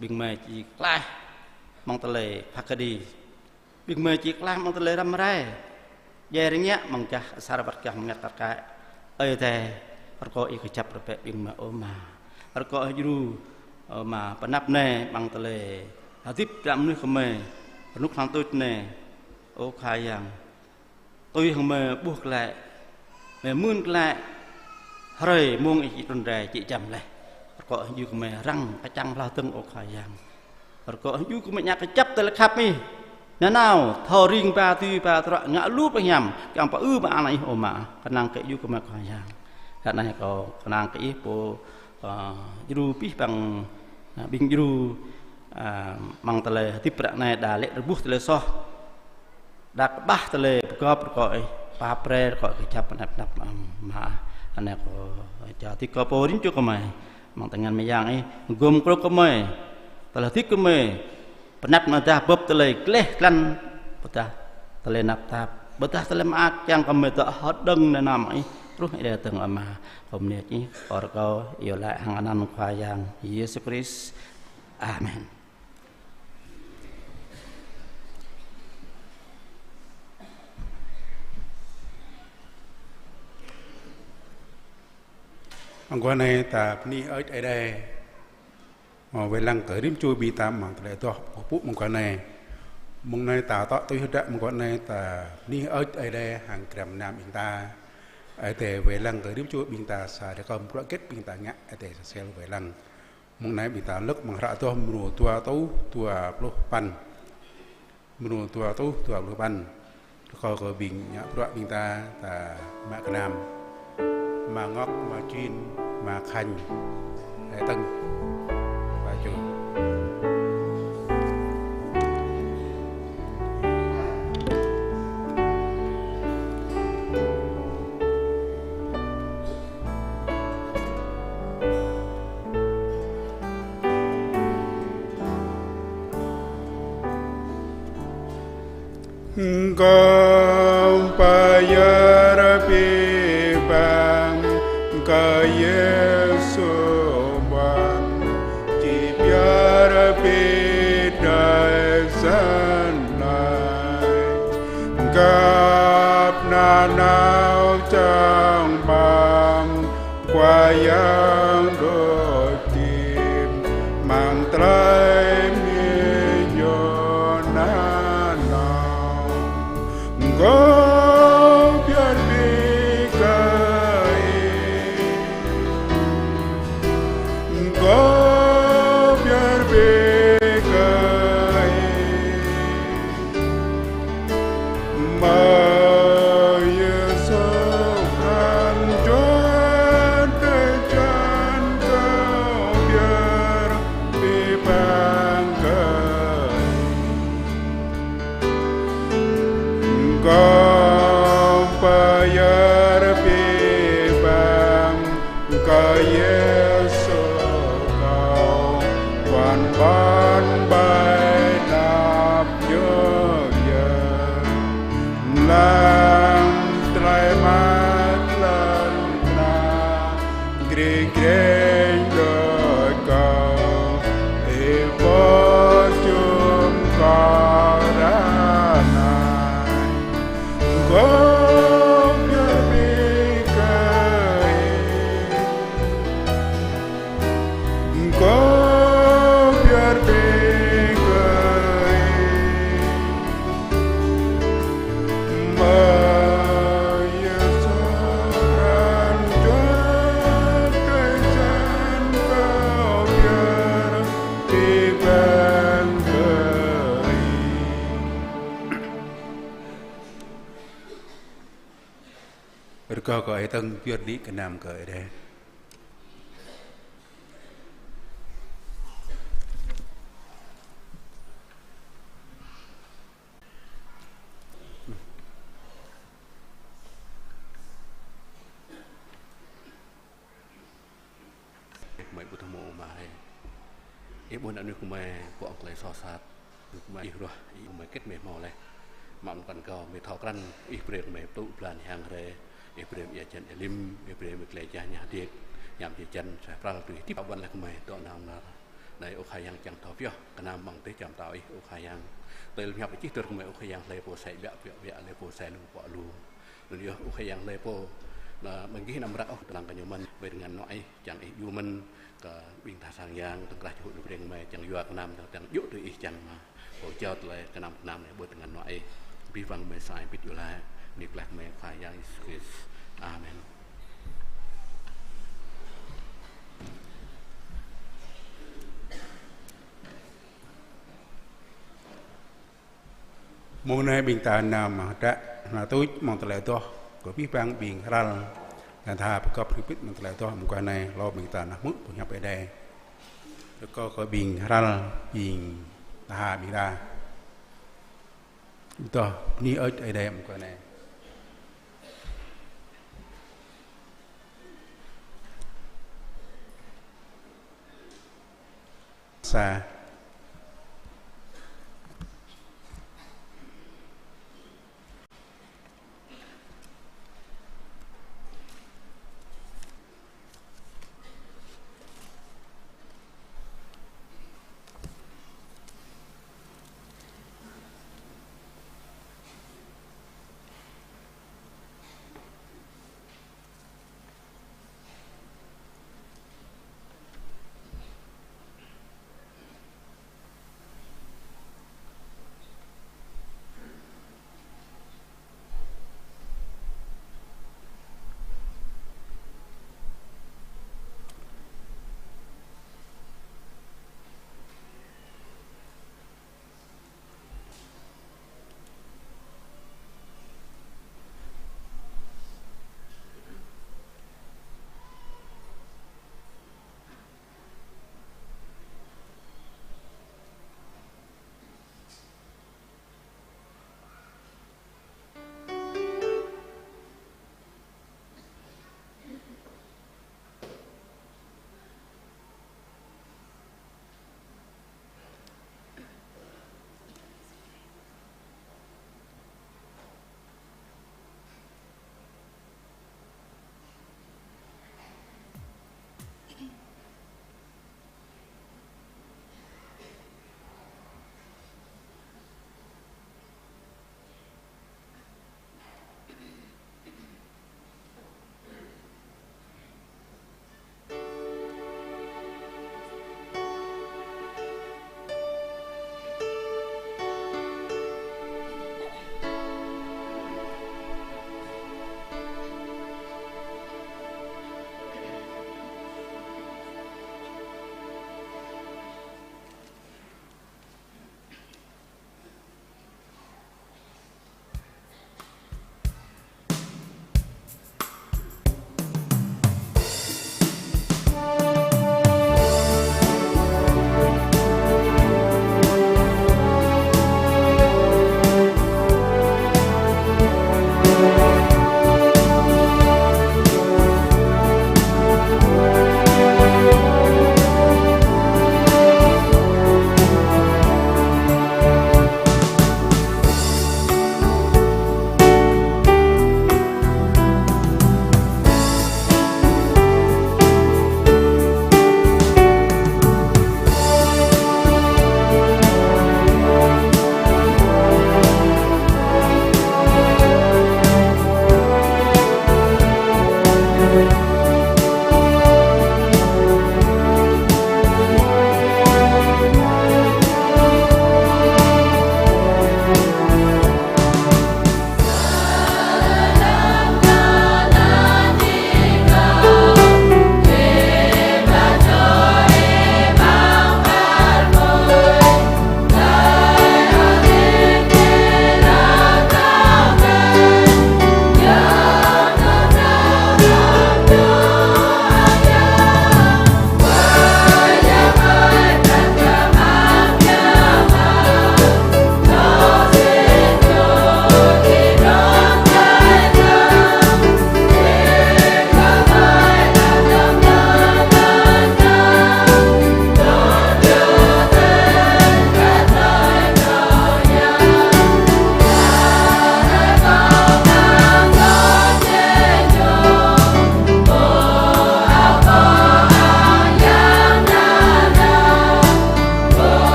ƀing gơmơi či klaih amăng tơlơi phat kơđi. Ƀing gơmơi či klaih amăng tơlơi răm rai. djai rơngiă amăng gah asar wơ̆t gah bơngăt kar kaĭ. Ơi Adai, rơkâo Ih kơjăp rơbeh ƀing gơmơi ơ Ama. Rơkâo Ih djru, ơ Ama, pơanăp anai amăng tơlơi hơdip ră mơnuih gơmơi, rơnŭk hlâo tuč anai, ơ Khua Yang. Tui hăng gơmơi ƀuh glaĭ, gơmơi mưn glaĭ, hrơi mông Ih či trŭn rai jĕ jăm laih. Rơkâo Ih djru gơmơi răng kơčăng hloh dơ̆ng, ơ Khua Yang. Rơkâo Ih djru gơmơi ngă kơjăp tơlơi khăp Ih. Nanao, thâo ring ba tui ba tơdruă, ngă lu pơhiam, kiăng pơư ba ană Ih, ơ Ama, kơnang kơ Ih djru gơmơi, Khua Yang. Ră anai kâo kơnang kơ Ih pô, ơ, djru abih bang, ơ, ƀing djru, ơ, amăng tơlơi hơdip ră anai đa lê̆ rơbuh tơlơi soh. Đa kơƀah tơlơi pơgop, rơkâo Ih pap brơi, rơkâo Ih kơjăp pơanăp pơanăp, ơ Ama. Anai kâo, ơ, čar ti kâo pô rĭm čô gơmơi. Amăng tơngan mơyang Ih, gum krô gơmơi, tơlơi hơdip gơmơi, pơanăp mơdah bưp tơlơi gleh glăn, ƀôdah tơlơi tơnap tap, ƀôdah tơlơi mơak, kiăng kơ gơmơi dŏ hơđơ̆ng nanao amăng Ih, truh Ih dơ̆ng, ơ Ama. Kâo mơneč Ih, kâo rơkâo iâu laĭ hăng anăn Khua Yang Yêsu Krist. Amen. Mơguah anai ta bơni hơơč Ơi Adai. Ơ, wai lăng kơ rĭm čô ƀing ta amăng tơlơi adoh pơpŭ mơguah anai. Mơ̆ng anai ta tŏ tui hơdră mơguah anai ta bơni hơơč Ơi Adai hăng krem nam ƀing ta. Ơi Adai wai lăng kơ rĭm čô ƀing ta sa rơkâo bruă hơget ƀing ta ngă, Ơi Adai sa sel wai lăng. Mơ̆ng anai ƀing ta lơ̆k amăng hră adoh mrô dua rơtuh dua pluh păn. Mrô dua rơtuh dua pluh păn. Rơkâo kơ ƀing ngă bruă ƀing ta, ta mă gơnam. Ama Ngok, Ama Jin, Ama Khanh, Ơi Tơng, Ama Jun. Kâo pơyơr abih bang kơ Yêsu ƀơ̆ng, či pơyơr abih drơi jăn laih. Gơ̆p nanao čang ƀơ̆ng Khua Yang đôč tim, amăng tơlơi mĭn ñu nanao. Kâo pơyơr abih kơ Ih. Kâo pơyơr abih kơ Ih. Mơ Yêsu pran jua drơi jăn kâo pơyơr abih bang kơ Ih. Kâo pơyơr abih bang kơ Yêsu kâo, kuan ƀon ƀơi anăp Ñu yơh. Lăng tơlơi mơak lŏn tơnah, gri greng đôč kâo, Ih pô čum kâo ră anai. Kâo pơyơr abih kơ Ih. Kâo pơyơr abih kơ Ih. Mơ Yêsu pran jua drơi jăn kâo pơyơr abih bang kơ Ih. Rơkâo kơ Ơi Tơng pơyơr đĭ gơnam kơ Ơi Adai. Gơmơi ƀu thâo mơ̆ Ama ơi. Ih ƀuh ană mơnuih gơmơi pô tơlơi soh sat. Gơmơi Ih ruah, Ih gơmơi hơget gơmơi hmâo laih. Mă mơ̆n kăn kâo, gơmơi thâo krăn, Ih brơi gơmơi tŭ blan hiam hrơi. Ih brơi gơmơi ia jăn ia lĭm, Ih brơi gơmơi tơlơi jah ña hơdip, hiam jơjăn, suaih pral tui hơdip ƀuăn laih gơmơi, dŏ nao năr. Anai, ơ Khua Yang, čang thâo pioh gơnam amăng dêh čar pơtao Ih, ơ Khua Yang. Tơl hiăp čih dur kơ mơi, ơ Khua Yang, hlơi pô sai ƀiă, ƀiă, hlơi pô sai lu, pŏk lu. Anŭn yơh, ơ Khua Yang, hlơi pô anăm gih anăm răk ôh tơlăng kơ ñu mơ̆n, ƀơi tơngan anŏ Ih, čang Ih djru mơ̆n kơ ƀing tha sang yang, tơ̆ng krah čơhŭ anŭn brơi mơi, čang yua gơnam, tơ̆ng, tơ̆ng djŭ tui Ih, čang mă pô jao tơlơi gơnam gơnam anai ƀơi tơngan anŏ Ih. Abih bang mơi sa ai pit yua laĭ, bơni kơ Ih, mơi Khua Yang Yêsu Krist. Amen. Mông anai ƀing ta nao mă hră, nao tuč mơ̆ng tơlơi adoh kơ abih bang ƀing hrăl, lŏn tha pơgop hrih pit mơ̆ng tơlơi adoh mơguah anai, hlâo ƀing ta nao hmư̆ boh hiăp Ơi Adai. Rơkâo kơ ƀing hrăl, ƀing tha ƀing đa adoh bơni hơơč Ơi Adai mơguah anai. Sa.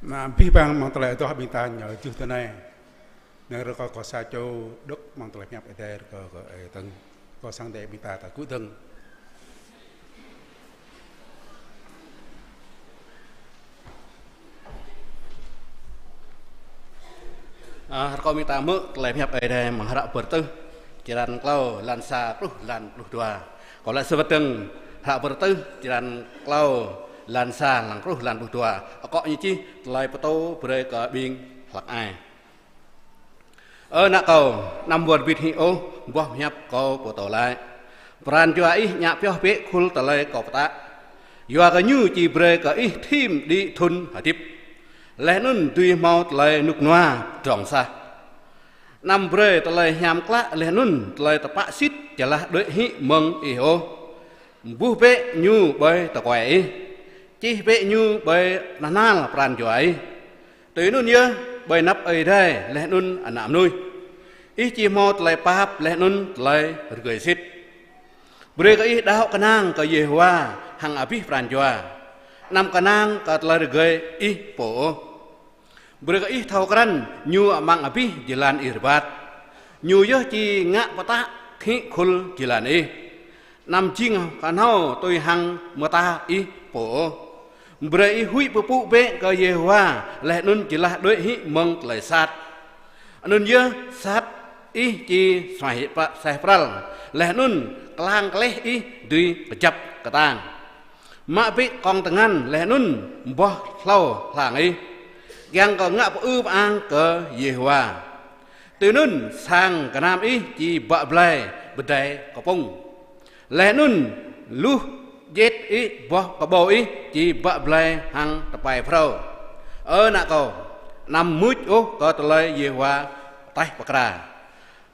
Anăm abih bang amăng tơlơi adoh ƀing ta ñu jưh tơ anai. Anai rơkâo kơ sa čô đŏk amăng tơlơi pơhiăp Ơi Adai rơkâo kơ ơi tơ̆ng. Kơ sang Ơi Adai ƀing ta ta gŭ dơ̆ng. Ơ, rơkâo ƀing ta hmư̆ tơlơi pơhiăp Ơi Adai amăng hră Bơrơtuh, črăn klâo, lan sa truh lan pluh dua. Kâo laĭ sa wơ̆t dơ̆ng, hră Bơrơtuh, črăn klâo, lan sa truh lan pluh dua. Akŏ ñu čih tơlơi pơtô brơi kơ ƀing hlăk ai. Ơ ană kâo, anăm wơr bĭt hĭ ôh boh pơhiăp kâo pơtô laĭ. Pran jua ih djă pioh bĕ khul tơlơi kâo pơtă. Yua kơ ñu či brơi kơ ih thim đĭ thŭn hơdip, laih anŭn dưi hmâo tơlơi rơnŭk rơnua pơdrŏng sah. Anăm brơi tơlơi hiam klă laih anŭn tơlơi tơpă sĭt čơlah đuaĭ hĭ mơ̆ng ih ôh. Buh bĕ ñu ƀơi tơkuai ih. Čih bĕ ñu ƀơi nanal pran jua ih. Tui anŭn yơh, ƀơi anăp Ơi Adai laih anŭn ană mơnuih, ih či hmâo tơlơi pap laih anŭn tơlơi rơgơi sĭt. Brơi kơ ih đaŏ kơnang kơ Yêhôwa hăng abih pran jua. Anăm kơnang kơ tơlơi rơgơi ih pô ôh. Brơi kơ ih thâo krăn ñu amăng abih jơlan ih rơbat. Ñu yơh či ngă pơtă hĭ khul jơlan ih. Anăm jing kơnhâo tui hăng mơta ih pô ôh. Brơi ih huĭ pơpŭ bĕ kơ Yêhôwa laih anŭn čơlah đuaĭ hĭ mơ̆ng tơlơi sat. Anŭn yơh sat ih či suaih pral, suaih pral, laih anŭn klang kleh ih dưi kơjăp kơtang. Mă bĕ kŏng tơngan laih anŭn boh hlâo hlang ih, kiăng kơ ngă pơư pơang kơ Yêhôwa. Tui anŭn sang gơnam ih či bă blai pơdai kơpŭng, laih anŭn luh djet ih, boh kơƀâo ih či bă blai hăng tơpai phrâo. Ơ ană kâo, anăm mưč ôh kơ tơlơi Yêhôwa taih pơkra.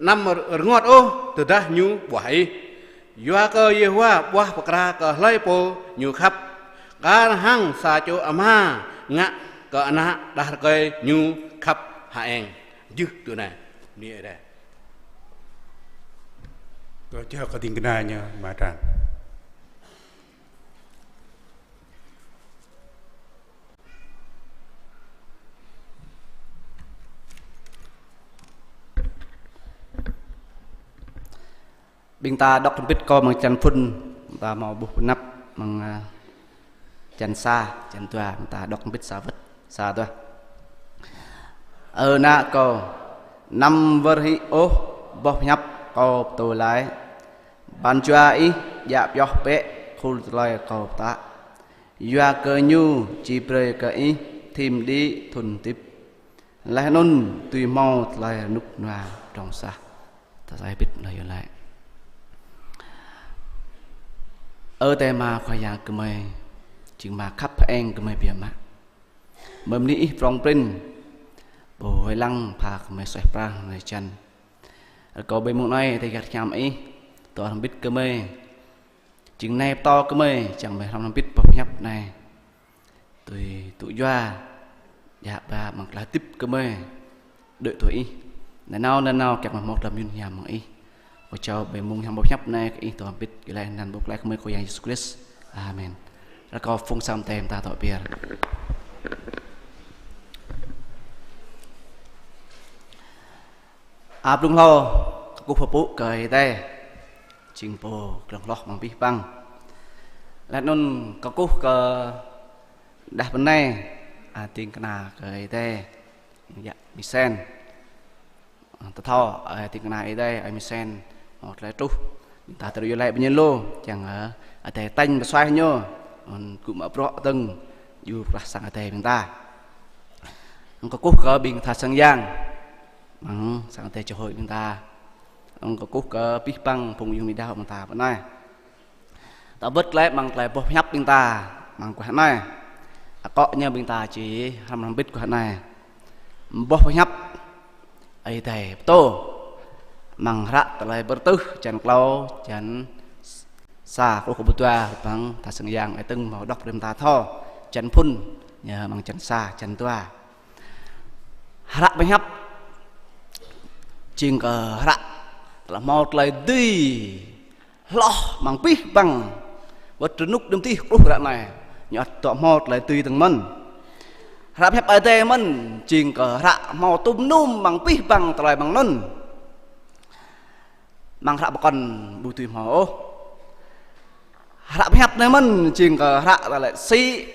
Anăm rơngot ôh tơdah ñu ƀuah ih. Yua kơ Yêhôwa ƀuah pơkra kơ hlơi pô ñu khăp, kar hăng sa čô ama ngă kơ ană đah rơkơi ñu khăp hơeng. Jưh tui anai. Bơni Ơi Adai. Kâo čih kơ ding kơna ñu mơ̆ tran. Ƀing ta đŏk hrŏm hơbĭt kâo amăng črăn phŭn, ta hmâo ƀuh pơanăp amăng, ơ, črăn sa, črăn dua, ƀing ta đŏk hrŏm hơbĭt sa wơ̆t, sa dua. Ơ ană kâo, anăm wơr hĭ ôh boh pơhiăp kâo pơtô laĭ. Pran jua ih djă pioh bĕ khul tơlơi kâo pơtă. Yua kơ ñu či brơi kơ ih thim đĭ thŭn hơdip, laih anŭn dưi hmâo tơlơi rơnŭk rơnua pơdrŏng sah. Ta sai bit na yơh laĭ. Ơ Adai Ama Khua Yang gơmơi, jing Ama khăp hơeng gơmơi biă mă. Mơ̆ng anai ih prŏng prin, pô huai lăng pha gơmơi suaih pral hrơi jăn. Rơkâo ƀơi mông anai Adai gah hiam ih, dŏ hrŏm hơbĭt gơmơi. Jing anai pơtô gơmơi, čang gơmơi hrŏm hơbĭt boh pơhiăp anai. Tui tŭ yua, djă ba amăng tơlơi hơdip gơmơi đuaĭ tui ih. Nanao nanao kiăng mă hmâo tơlơi mơyun hiam mơ̆ng ih. Kâo jao ƀơi mông hiam boh pơhiăp anai kơ ih dŏ hơbĭt, iâu laĭ anăn Pô Pơklaih gơmơi Khua Yang Yêsu Krist. Amen. Rơkâo phung sang Adai ta dŏ pơyơr. A blung hlâo, kơkuh pơpŭ kơ Ơi Adai, jing Pô glông hloh amăng abih bang. Laih anŭn kơkuh kơ đah bơnai, a, ding kơna kơ Ơi Adai, yă Misen. Tơthâo, a, ding kơna Ơi Adai, a, Misen, hmâo tơlơi truh. Ƀing ta tơlơi iâu laĭ ƀơi ñu lu, čang, a, Adai tañ pơsuaih ñu, anŭn gŭ mă bruă dơ̆ng, djru pơklah sang Adai ƀing ta. Kơkuh kơ ƀing tha sang yang, amăng sang Adai čơhơi ƀing ta. Kơkuh kơ abih bang phung ayŏng amai adơi ƀing ta pơ anai. Ta wơ̆t glaĭ amăng tơlơi boh pơhiăp ƀing ta amăng guah anai. Akŏ ñu ƀing ta či hrăm hrăm bit guah anai. Boh pơhiăp Ơi Adai pơtô amăng hră Tơlơi Bơrơtuh črăn klâo, črăn sa truh kơ pluh dua, rơbang tha sang yang ơi tơ̆ng hmâo đŏk brơi ƀing ta thâo, črăn phŭn ñu amăng črăn sa, črăn dua. Hră pơhiăp jing kơ hră tơlơi hmâo tơlơi dưi hloh amăng abih bang wơ̆t rơnŭk đưm tih kruh ră anai. Ñu ăt dŏ hmâo tơlơi dưi dơ̆ng mơ̆n. Hră pơhiăp Ơi Adai mơ̆n jing kơ hră hmâo tŭm num amăng abih bang tơlơi amăng anŭn. Amăng hră pơkŏn ƀu dưi hmâo ôh. Hră pơhiăp anai mơ̆n jing kơ hră tơlơi sĭ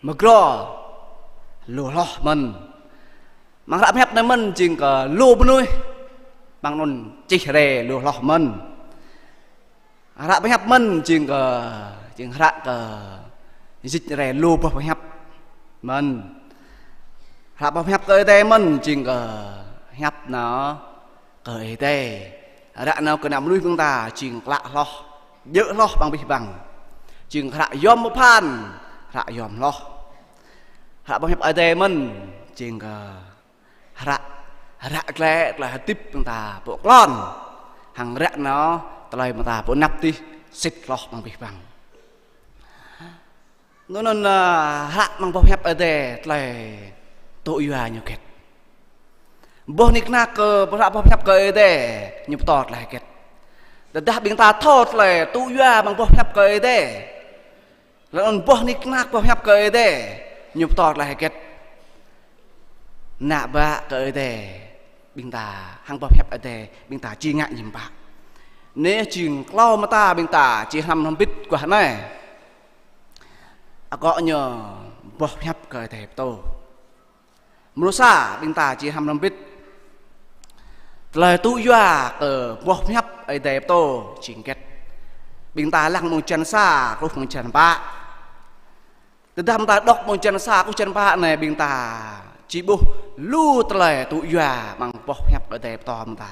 mơdrô lu hloh mơ̆n. Amăng hră pơhiăp anai mơ̆n jing kơ lu mơnuih amăng anŭn čih rai lu hloh mơ̆n. Hră pơhiăp mơ̆n jing kơ, jing hră kơ dịch rai lu boh pơhiăp mơ̆n. Hră boh pơhiăp kơ Ơi Adai mơ̆n jing kơ hiăp nao kơ Ơi Adai. Hră nao kơ ană mơnuih ƀing ta jing klă hloh, djơ̆ hloh amăng abih bang. Jing hră yom pơphan, hră yom hloh. Hră boh pơhiăp Ơi Adai mơ̆n jing kơ hră, hră glaĭ tơlơi hơdip ƀing ta pơklŏn. Hăng hră nao tơlơi ƀing ta pơanăp dih sĭt hloh amăng abih bang. Anŭn anŭn, ơ, hră amăng boh pơhiăp Ơi Adai tơlơi tŭ yua ñu hơget. Boh nik nak kơ hră boh pơhiăp kơ Ơi Adai ñu pơtô tơlơi hơget. Tơdah ƀing ta thâo tơlơi tŭ yua amăng boh pơhiăp kơ Ơi Adai, laih anŭn boh nik nak boh pơhiăp kơ Ơi Adai ñu pơtô tơlơi hơget. Ană bă kơ Ơi Adai ƀing ta hăng boh pơhiăp Ơi Adai ƀing ta či ngă hiư̆m pă. Anai jing klâo mơta ƀing ta či hrăm hrŏm hơbĭt guah anai. Akŏ ñu boh pơhiăp kơ Ơi Adai pơtô. Mrô sa ƀing ta či hrăm hrŏm hơbĭt tơlơi tŭ yua kơ boh pơhiăp Ơi Adai pơtô jing hơget. Ƀing ta lăng mơ̆ng črăn sa truh mơ̆ng črăn pă. Tơdah ƀing ta đŏk mơ̆ng črăn sa truh črăn pă anai ƀing ta či ƀuh lu tơlơi tŭ yua amăng boh pơhiăp Ơi Adai pơtô ƀing ta.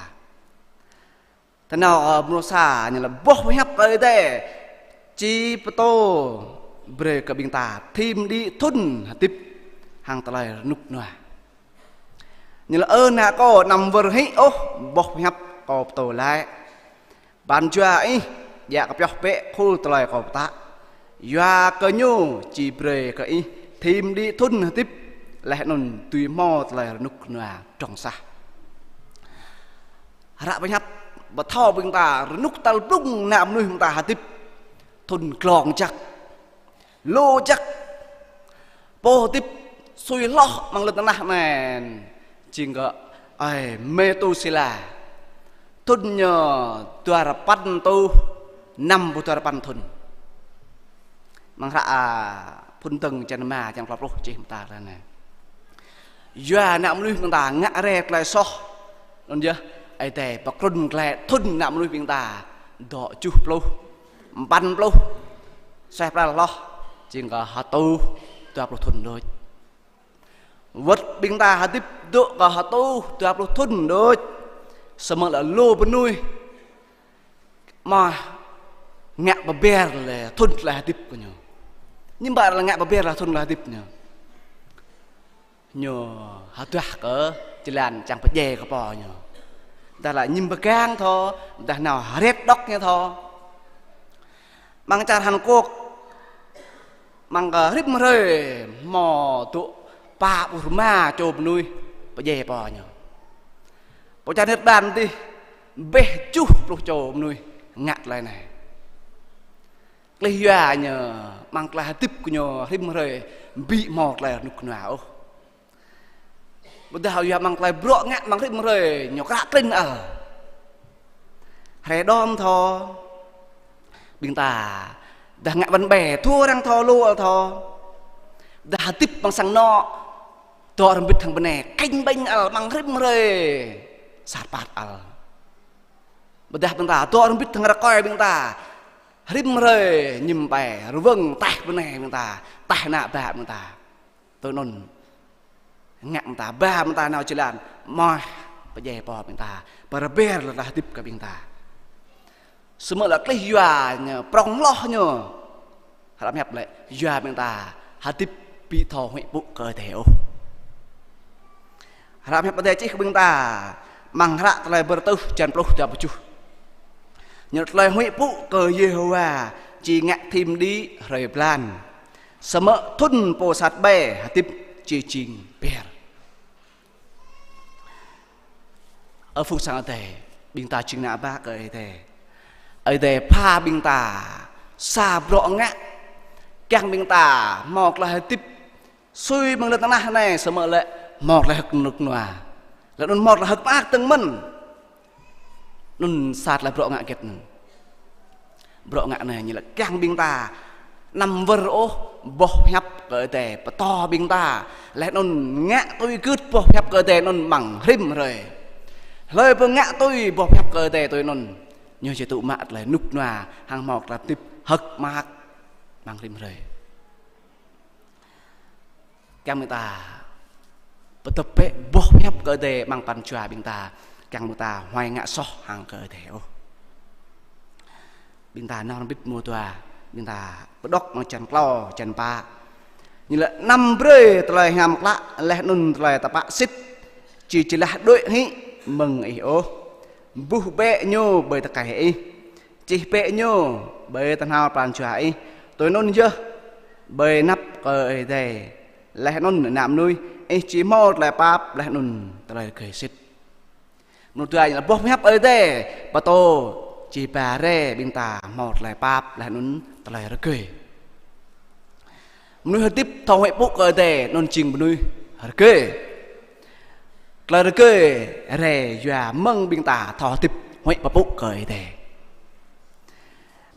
Tơ nao, ơ, mrô sa ñu laĭ boh pơhiăp Ơi Adai či pơtô brơi kơ ƀing ta thim đĭ thŭn hơdip hăng tơlơi rơnŭk rơnua. Ñu laĭ: Ơ ană kâo, anăm wơr hĭ ôh boh pơhiăp kâo pơtô laĭ. Ban jua ih djă kơ pioh bĕ khul tơlơi kâo pơtă. Yua kơ ñu či brơi kơ ih thim đĭ thŭn hơdip, laih anŭn dưi hmâo tơlơi rơnŭk rơnua drŏng sah. Hră pơhiăp pơthâo ƀing ta rơnŭk tal blung ană mơnuih ƀing ta hơdip thŭn glông jăk, lu jăk. Pô hơdip sui hloh amăng lŏn tơnah anai jing kơ ơi Mêtusêla. Thŭn ñu dua rơpăn rơtuh năm pluh dua rơpăn thŭn. Amăng hră, a, Phŭn Dơ̆ng črăn rơma, črăn klâo pluh čih mơta tui anai: Yua ană mơnuih ƀing ta ngă rai tơlơi soh, anŭn yơh Ơi Adai pơtrŭn glaĭ thŭn ană mơnuih ƀing ta dŏ tơjuh pluh, păn pluh, suaih pral hloh, jing kơ hơtuh dua pluh thŭn đôč. Wơ̆t ƀing ta hơdip dŏ kơ hơtuh dua pluh thŭn đôč, samơ̆ lĕ lu mơnuih mơ̆ ngă pơber lĕ thŭn tơlơi hơdip kơ ñu. Hiư̆m pă lĕ ngă pơber lĕ thŭn tơlơi hơdip ñu. Ñu hơduah kơ jơlan čang pơdjai kơ pô ñu. Dah lĕ ñim pơgang thâo, dah nao hret đŏk ñu thâo. Amăng čar Hàn Quốc, amăng kơ rĭm hrơi hmâo dŏ pă pluh rơma čô mơnuih pơdjai pô ñu. Pơ čar Nhật Bản dih, ƀĕ tơjuh pluh čô mơnuih ngă tơlơi anai. Klih yua ñu amăng tơlơi hơdip kơ ñu rĭm hrơi ƀu hmâo tơlơi rơnŭk rơnua ôh. Ƀôdah yua amăng tơlơi bruă ngă amăng rĭm hrơi ñu kră krĭn ăl. Hrơi đom thâo, ƀing ta dah ngă ƀăn ƀe thâo arăng thâo lu ăl thâo. Dah hơdip amăng sang anŏ, dŏ hrŏm hơbĭt hăng bơnai kĕnh ƀêñ ăl amăng rĭm hrơi sat păt ăl. Ƀôdah ƀing ta dŏ hrŏm hơbĭt hăng rơkơi ƀing ta rĭm hrơi ñim ƀai rơwơ̆ng taih bơnai ƀing ta, taih ană bă ƀing ta. Tui anŭn ngă ƀing ta, ba ƀing ta nao jơlan, mơ̆ pơdjai pô ƀing ta, pơrơber lŏn tơnah hơdip kơ ƀing ta. Samơ̆ lĕ klih yua ñu, prŏng hloh ñu. Hră pơhiăp lĕ yua ƀing ta hơdip ƀu thâo huĭ pŭ kơ Ơi Adai ôh. Hră pơhiăp Ơi Adai čih kơ ƀing ta amăng hră Tơlơi Bơrơtuh črăn pluh dua pluh tơjuh. Ñu laĭ tơlơi huĭ pŭ kơ Yêhôwa či ngă thim đĭ hrơi blan. Samơ̆ thŭn pô sat ƀai hơdip či jing ber. Ơ phung sang Ơi Adai, ƀing ta jing ană bă kơ Ơi Adai. Ơi Adai pha ƀing ta sa bruă ngă, kiăng ƀing ta hmâo tơlơi hơdip sui mơ̆ng lŏn tơnah anai, samơ̆ lĕ hmâo tơlơi hơ̆k rơnŭk rơnua. Lĕ anŭn hmâo tơlơi hơ̆k mơak dơ̆ng mơ̆n. Anŭn sa tơlơi bruă ngă hơget anŭn. Bruă ngă anai ñu lĕ kiăng ƀing ta anăm wơr ôh boh hiăp kơ Ơi Adai pơtô ƀing ta. Laih anŭn ngă tui gưt boh hiăp kơ Ơi Adai anŭn amăng rĭm hrơi. Hlơi pô ngă tui boh hiăp kơ Ơi Adai tui anŭn, ñu či tŭ mă tơlơi rơnŭk rơnua hăng hmâo tơlơi hơdip hơ̆k mơak amăng rĭm hrơi. Kiăng ƀing ta pơdŏp bĕ boh hiăp kơ Ơi Adai amăng pran jua ƀing ta, kiăng ƀing ta huai ngă soh hăng kơ Ơi Adai ôh. Ƀing ta nao hrŏm hơbĭt mơ̆ng dua, ƀing ta pơđŏk amăng črăn klâo, črăn pă. Ñu lĕ: Anăm brơi tơlơi hiam klă laih anŭn tơlơi tơpă sĭt či jơlah đuaĭ hĭ mơ̆ng ih ôh. Buh bĕ ñu ƀơi tơkai ih, čih bĕ ñu ƀơi tơhnal pran jua ih. Tui anŭn yơh, ƀơi anăp kơ Ơi Adai laih anŭn ană mơnuih, ih či hmâo tơlơi pap laih anŭn tơlơi rơgơi sĭt. Mơnuih dua ñu lĕ boh hiăp Ơi Adai pơtô či ba rai ƀing ta hmâo tơlơi pap laih anŭn tơlơi rơgơi. Mơnuih hơdip thâo huĭ pơpŭ kơ Ơi Adai anŭn jing mơnuih rơgơi. Tơlơi rơgơi rai yua mơ̆ng ƀing ta thâo hơdip huĭ pơpŭ kơ Ơi Adai.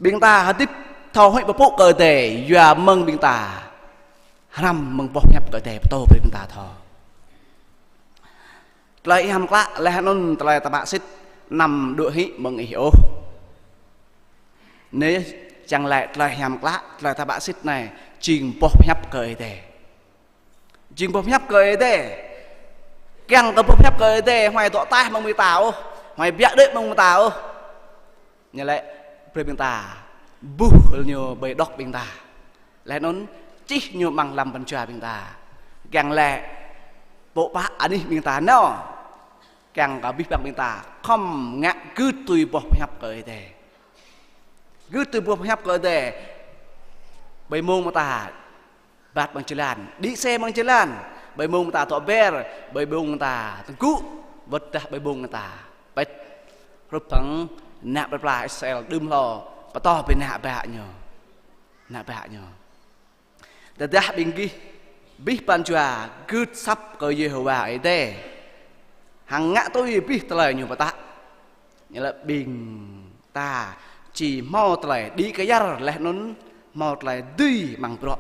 Ƀing ta hơdip thâo huĭ pơpŭ kơ Ơi Adai yua mơ̆ng ƀing ta hrăm mơ̆ng boh hiăp kơ Ơi Adai pơtô brơi ƀing ta thâo. Tơlơi hiam klă laih anŭn tơlơi tơpă sĭt anăm đuaĭ hĭ mơ̆ng ih ôh. Anai, čang lĕ tơlơi hiam klă, tơlơi tơpă sĭt anai jing boh hiăp kơ Ơi Adai. Jing boh hiăp kơ Ơi Adai. Kiăng kơ boh hiăp kơ Ơi Adai huai dŏ taih mơ̆ng ƀing ta ôh, huai biă đuaĭ mơ̆ng ƀing ta ôh. Ñu lĕ brơi ƀing ta buh ñu ƀơi đŏk ƀing ta. Laih anŭn čih ñu amăng lăm pran jua ƀing ta. Kiăng lĕ pơpă anih ƀing ta nao, kiăng kơ abih bang ƀing ta khŏm ngă gưt tui boh hiăp kơ Ơi Adai. Gưt tui boh hiăp kơ Ơi Adai. Ƀơi mông ƀing ta bat amăng jơlan, đĭ xe amăng jơlan, ƀơi mông ƀing ta dŏ ber, ƀơi mông ƀing ta tơgŭ, wơ̆t dah ƀơi mông ƀing ta pĕč. Hrup hăng ană plơi pla Israel đưm hlâo pơtô brơi ană bă ñu. Ană bă ñu. Tơdah ƀing gih abih pran jua gưt asăp kơ Yêhôwa Ơi Adai hăng ngă tui abih tơlơi ñu pơtă, ñu lĕ ƀing ta či hmâo tơlơi đĭ kơyar laih anŭn hmâo tơlơi dưi amăng bruă.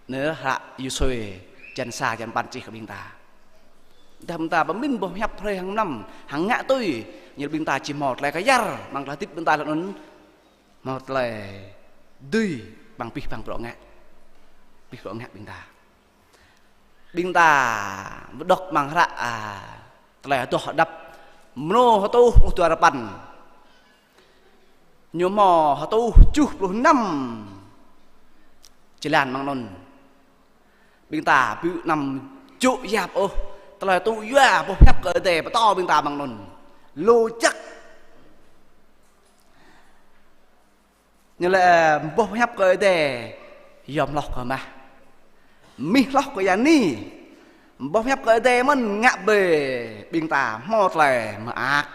Anai hră Yôsuê črăn sa črăn păn čih kơ ƀing ta. Tơdah ƀing ta pơmĭn boh hiăp hrơi hăng mlam hăng ngă tui, ñu lĕ ƀing ta či hmâo tơlơi kơyar amăng tơlơi hơdip ƀing ta laih anŭn hmâo tơlơi dưi amăng abih bang bruă ngă. Abih bruă ngă ƀing ta. Ƀing ta pơđŏk amăng hră, a, Tơlơi Adoh Hơđăp mrô hơtuh pluh dua rơpăn. Ñu hmâo hơtuh tơjuh pluh năm jơlan amăng anŭn. Ƀing ta ƀu anăm jŏk yap ôh tơlơi tŭ yua boh hiăp kơ Ơi Adai pơtô ƀing ta amăng anŭn. Lu jăk. Ñu lĕ, ơ, boh hiăp kơ Ơi Adai yom hloh kơ mah, mih hloh kơ yang ni. Boh hiăp kơ Ơi Adai mơ̆n ngă brơi ƀing ta hmâo tơlơi mơak.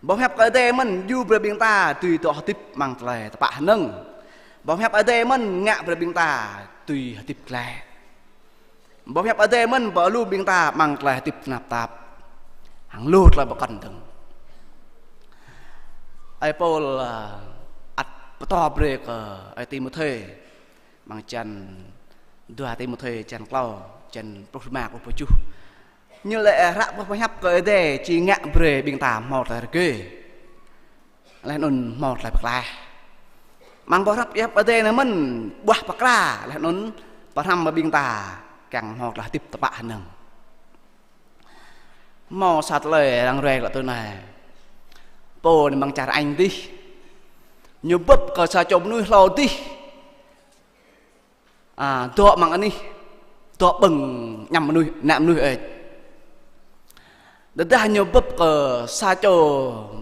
Boh hiăp kơ Ơi Adai mơ̆n djru brơi ƀing ta dưi dŏ hơdip amăng tơlơi tơpă hơnơ̆ng. Boh hiăp Ơi Adai mơ̆n ngă brơi ƀing ta dưi hơdip glaĭ. Boh hiăp Ơi Adai mơ̆n pơalum ƀing ta amăng tơlơi hơdip tơnap tap hăng lu tơlơi pơkŏn dơ̆ng. Ơi Pôl, ơ, ăt pơtô brơi kơ ơi Timôthê amăng črăn dua Timôthê črăn klâo, črăn pluh rơma truh pluh tơjuh. Ñu lĕ, ơ, hră boh hiăp kơ Ơi Adai či ngă brơi ƀing ta hmâo tơlơi rơgơi. Laih anŭn hmâo tơlơi pơklaih. Amăng boh hră hiăp Ơi Adai anai mơ̆n ƀuah pơkra, laih anŭn pơhrăm ƀing ta kiăng hmâo tơlơi hơdip tơpă hơnơ̆ng. Hmâo sa tơlơi arăng ruai tui anai. Pô anai amăng čar Anh dih, ñu bưp kơ sa čô mơnuih hlâo dih. A, dŏ amăng anih, dŏ ƀơ̆ng añăm mơnuih, ană mơnuih ĕč. Tơdah ñu bưp kơ sa čô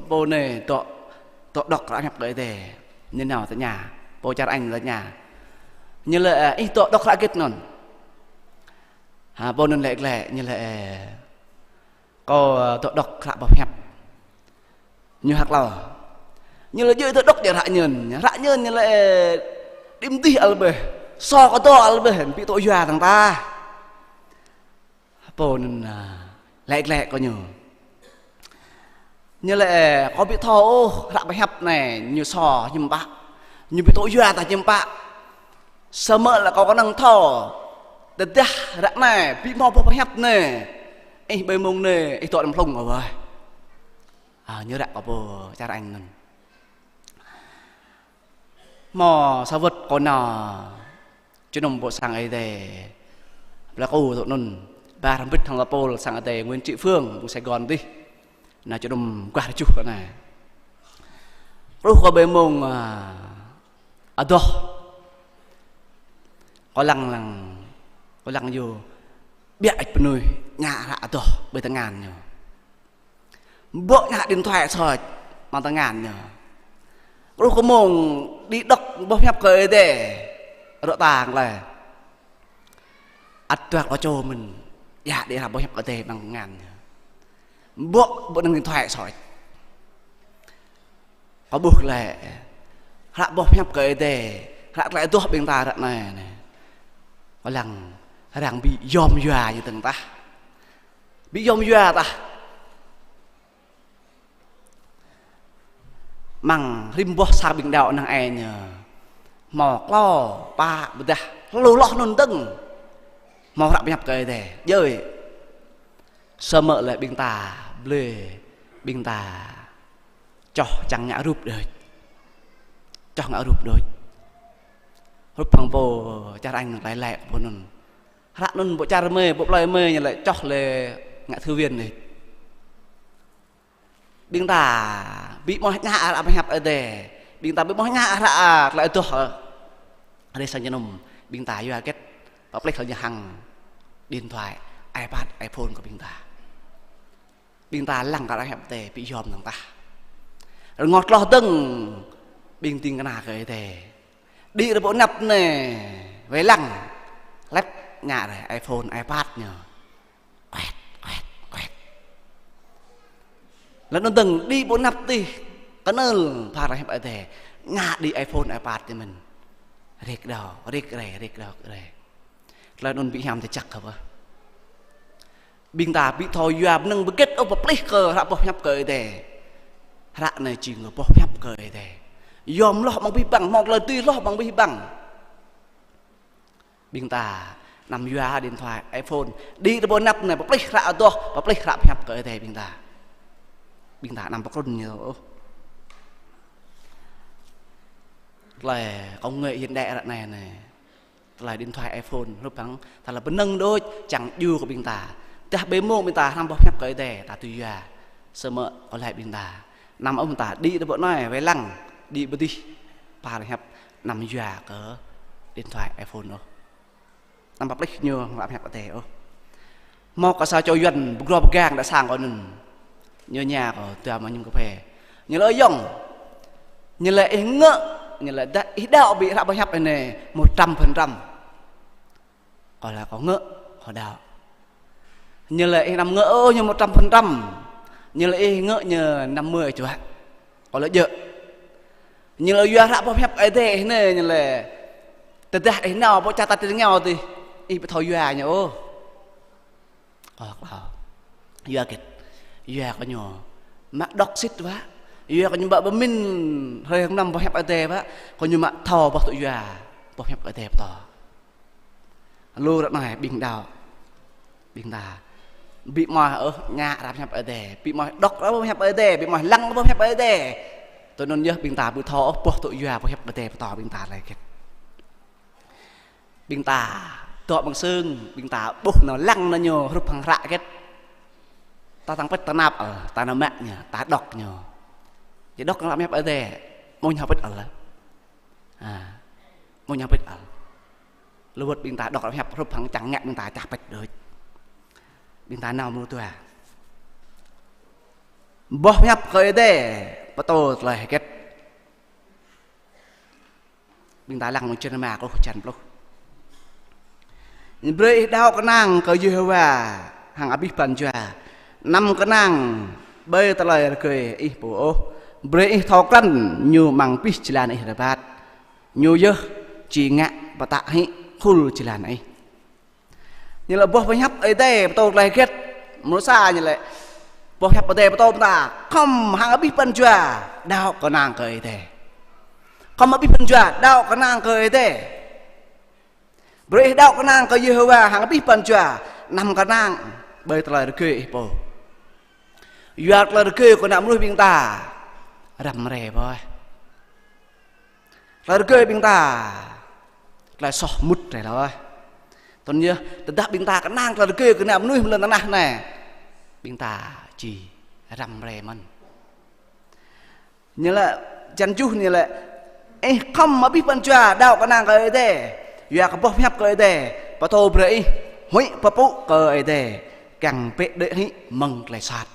pô anai dŏ, dŏ đŏk hră hiăp kơ Ơi Adai. Ñu nao tơña, pô čar Anh tơña. Ñu lĕ, ơ, ih dŏ đŏk hră hơget anŭn? Ha, pô anŭn laĭ glaĭ, ñu lĕ, ơ, kâo, ơ, dŏ đŏk hră boh hiăp. Ñu hăk lâo. Ñu lĕ djơ̆ dŏ đŏk djơ̆ hră anŭn. Hră anŭn ñu lĕ, ơ, đĭ mơdih ăl bĕ. Sô kơ dŏ lĕ ƀĕ, ƀu tŭ yua tơ̆ng tah. Pô anŭn, a, laĭ glaĭ kơ ñu. Ñu laĭ, ơ, kâo ƀu thâo ôh, hră pơhiăp anai, ñu sô hiư̆m pă. Ñu ƀu tŭ yua tah hiư̆m pă. Samơ̆ lĕ kâo kơnơ̆ng thâo. Tơdah ră anai, ƀu hmâo boh pơhiăp anai. Ih ƀơi mông anai, ih dŏ anăm hlung kơ wai. A, ñu ră kơ pô čar Anh anŭn. Hmâo sa wơ̆t kâo nao jơnum pơ sang Ơi Adai Pleiku tŭ anŭn, ba hrŏm hơbĭt hăng tơpul sang Ơi Adai Nguyễn Tri Phương, ƀơi Sài Gòn adih. Nao jơnum guah tơjuh kơ anai. Truh kơ ƀơi mông, a, adoh. Kâo lăng lăng, kâo lăng yua, ƀiă ĕč pơnuih, ñă hră adoh ƀơi tơngan ñu. Bŏ ñă điện thoại soi, amăng tơngan ñu. Truh kơ mông đĭ đŏk boh hiăp kơ Ơi Adai, rŏ tang lĕ. Ăt dua klâo čô mơ̆n, djă đĭ hră boh hiăp kơ Ơi Adai amăng tơngan ñu. Bŏ, bŏ nao điện thoại soi. Kâo ƀuh lĕ, hră boh hiăp kơ Ơi Adai, hră tơlơi adoh ƀing ta ră anai anai. Kâo lăng, arăng ƀu yom yua ñu tơ̆ng tah. Ƀu yom yua tah. Amăng rĭm boh sang ƀing đaŏ năng ai ñu. Hmâo klâo, pă, ƀôdah, lu hloh anŭn dơ̆ng. Hmâo hră pơhiăp kơ Ơi Adai. Djơ̆. Samơ̆ lĕ ƀing ta, blơi, ƀing ta. Čoh čang ngă rup đôč. Čoh ngă rup đôč. Rup hăng pô čar Anh laĭ laĭ kơ pô anŭn. Hră anŭn pô čar mơi, pô plơi mơi ñu laĭ čoh lĕ ngă thư viện đôč. Ƀing ta ƀu hmâo ñă hră pơhiăp Ơi Adai. Ƀing ta ƀu hmâo ñă hră, a, tơlơi adoh, ơ. Hrơi sang jơnum, ƀing ta yua hơget, pơplih kơ ñu hăng điện thoại, iPad, iPhone kơ ƀing ta. Ƀing ta lăng kơ hră pơhiăp Ơi Adai, ƀu yom tơ̆ng tah. Rơngot hloh dơ̆ng, ƀing ding kơna kơ Ơi Adai. Đĭ rơbâo anăp anai, wai lăng, lĕp ñă rai, iPhone, iPad ñu. Kuet, kuet, kuet. Laih anŭn dơ̆ng đĭ ƀơi anăp adih, kơnơ̆l pha hră pơhiăp Ơi Adai. Ngă đĭ iPhone, iPad tơ mơ̆n. Rik đao, rik rai, rik đao, rik rai. Tơlơi anŭn ƀu hiam tơčăk kơ ƀơh. Ƀing ta ƀu thâo yua mơnơ̆ng hơget ôh pơplih kơ hră boh hiăp kơ Ơi Adai. Hră anai jing kơ boh hiăp kơ Ơi Adai. Yom hloh amăng abih bang, hmâo tơlơi dưi hloh amăng abih bang. Ƀing ta anăm yua điện thoại, iPhone. Đĭ rơbâo anăp anai, pơplih hră adoh, pơplih hră pơhiăp kơ Ơi Adai ƀing ta. Ƀing ta anăm pơkrŭn ñu ôh. Tơlơi công nghệ hiện đại ră anai anai. Tơlơi điện thoại, iPhone, rup hăng tơlơi bơnơ̆ng đôč, čang djru kơ ƀing ta. Tơdah ƀơi mông ƀing ta hrăm boh pơhiăp kơ Ơi Adai, ta tui yua. Samơ̆ kơ laĭ ƀing ta. Anăm ôh ƀing ta đĭ rơbâo anai, wai lăng, đĭ pơ adih. Pha hră pơhiăp anăm yua kơ điện thoại, iPhone ôh. Anăm pơplih ñu hră pơhiăp Ơi Adai ôh. Hmâo kơ sa čô Yuan pơgro pơgang đa sang kâo anŭn. Ñu ña kâo dua mơñum kơphê. Ñu laĭ ơ ayŏng. Ñu laĭ ih ngă, ñu laĭ đa, ih đaŏ ƀu hră pơhiăp anai một trăm phần trăm. Kâo laĭ kâo ngă, kâo đaŏ. Ñu laĭ ih anăm ngă ôh ñu một trăm phần trăm. Ñu laĭ ih ngă ñu năm mươi čuă. Kâo laĭ djơ̆. Ñu laĭ yua hră boh pơhiăp Ơi Adai ih anai, ñu laĭ. Tơdah ih nao pơ čar ta tơring nao adih, ih ƀu thâo yua ñu ôh. Ơ, klâo. Yua hơget? Yua kơ ñu mă đŏk sĭt wă. Yua kơ ñu mă pơmĭn hrơi hăng mlam boh pơhiăp Ơi Adai wă. Kơ ñu mă thâo boh tŭ yua boh pơhiăp Ơi Adai pơtô. Lu ră anai ƀing đaŏ. Ƀing ta. Ƀu hmâo ôh ñă hră pơhiăp Ơi Adai. Ƀu hmâo đŏk hră pơhiăp Ơi Adai. Ƀu hmâo lăng boh pơhiăp Ơi Adai. Tui anŭn yơh ƀing ta ƀu thâo ôh boh tŭ yua boh pơhiăp Ơi Adai pơtô ƀing ta laĭ hơget. Ƀing ta dŏ amăng sưng, ƀing ta ƀuh nao lăng nao ñu hrup hăng hră hơget. Ta tăng pĭt ta năp ăl, ta nao mă ñu, ta đŏk ñu. Či đŏk hră pơhiăp Ơi Adai, mơ̆ng ñu pĭt ăl. A, mơ̆ng ñu pĭt ăl. Lu wơ̆t ƀing ta đŏk hră pơhiăp hrup hăng čang ngă ƀing ta čah pĭt đôč. Ƀing ta nao mơ̆ng dua. Boh pơhiăp kơ Ơi Adai, pơtô tơlơi hơget. Ƀing ta lăng mơ̆ng črăn rơma truh črăn pluh. Brơi ih đaŏ kơnang kơ Yêhôwa hăng abih bang jua. Anăm kơnang ƀơi tơlơi rơgơi ih pô ôh. Brơi ih thâo krăn ñu amăng abih jơlan ih rơbat. Ñu yơh či ngă pơtă hĭ khul jơlan ih. Ñu lĕ boh pơhiăp Ơi Adai pơtô tơlơi hơget, mơnuih sa ñu lĕ boh pơhiăp Ơi Adai pơtô ƀing ta khŏm hăng abih pran jua đaŏ kơnang kơ Ơi Adai. Khŏm abih pran jua đaŏ kơnang kơ Ơi Adai. Brơi ih đaŏ kơnang kơ Yêhôwa hăng abih pran jua, anăm kơnang ƀơi tơlơi rơgơi ih pô. Yua tơlơi rơgơi kơ ană mơnuih ƀing ta răm rai boih. Tơlơi rơgơi ƀing ta tơlơi soh mŭt rai lơi. Tui anŭn yơh, tơdah ƀing ta kơnang tơlơi rơgơi kơ ană mơnuih mơ̆ng lŏn tơnah anai, ƀing ta či răm rai mơ̆n. Ñu lĕ, čăn tơjuh ñu lĕ, ih khŏm abih pran jua đaŏ kơnang kơ Ơi Adai. Yua kơ boh pơhiăp kơ Ơi Adai pơtô brơi ih huĭ pơpŭ kơ Ơi Adai, kiăng bĕ đuaĭ hĭ mơ̆ng tơlơi sat.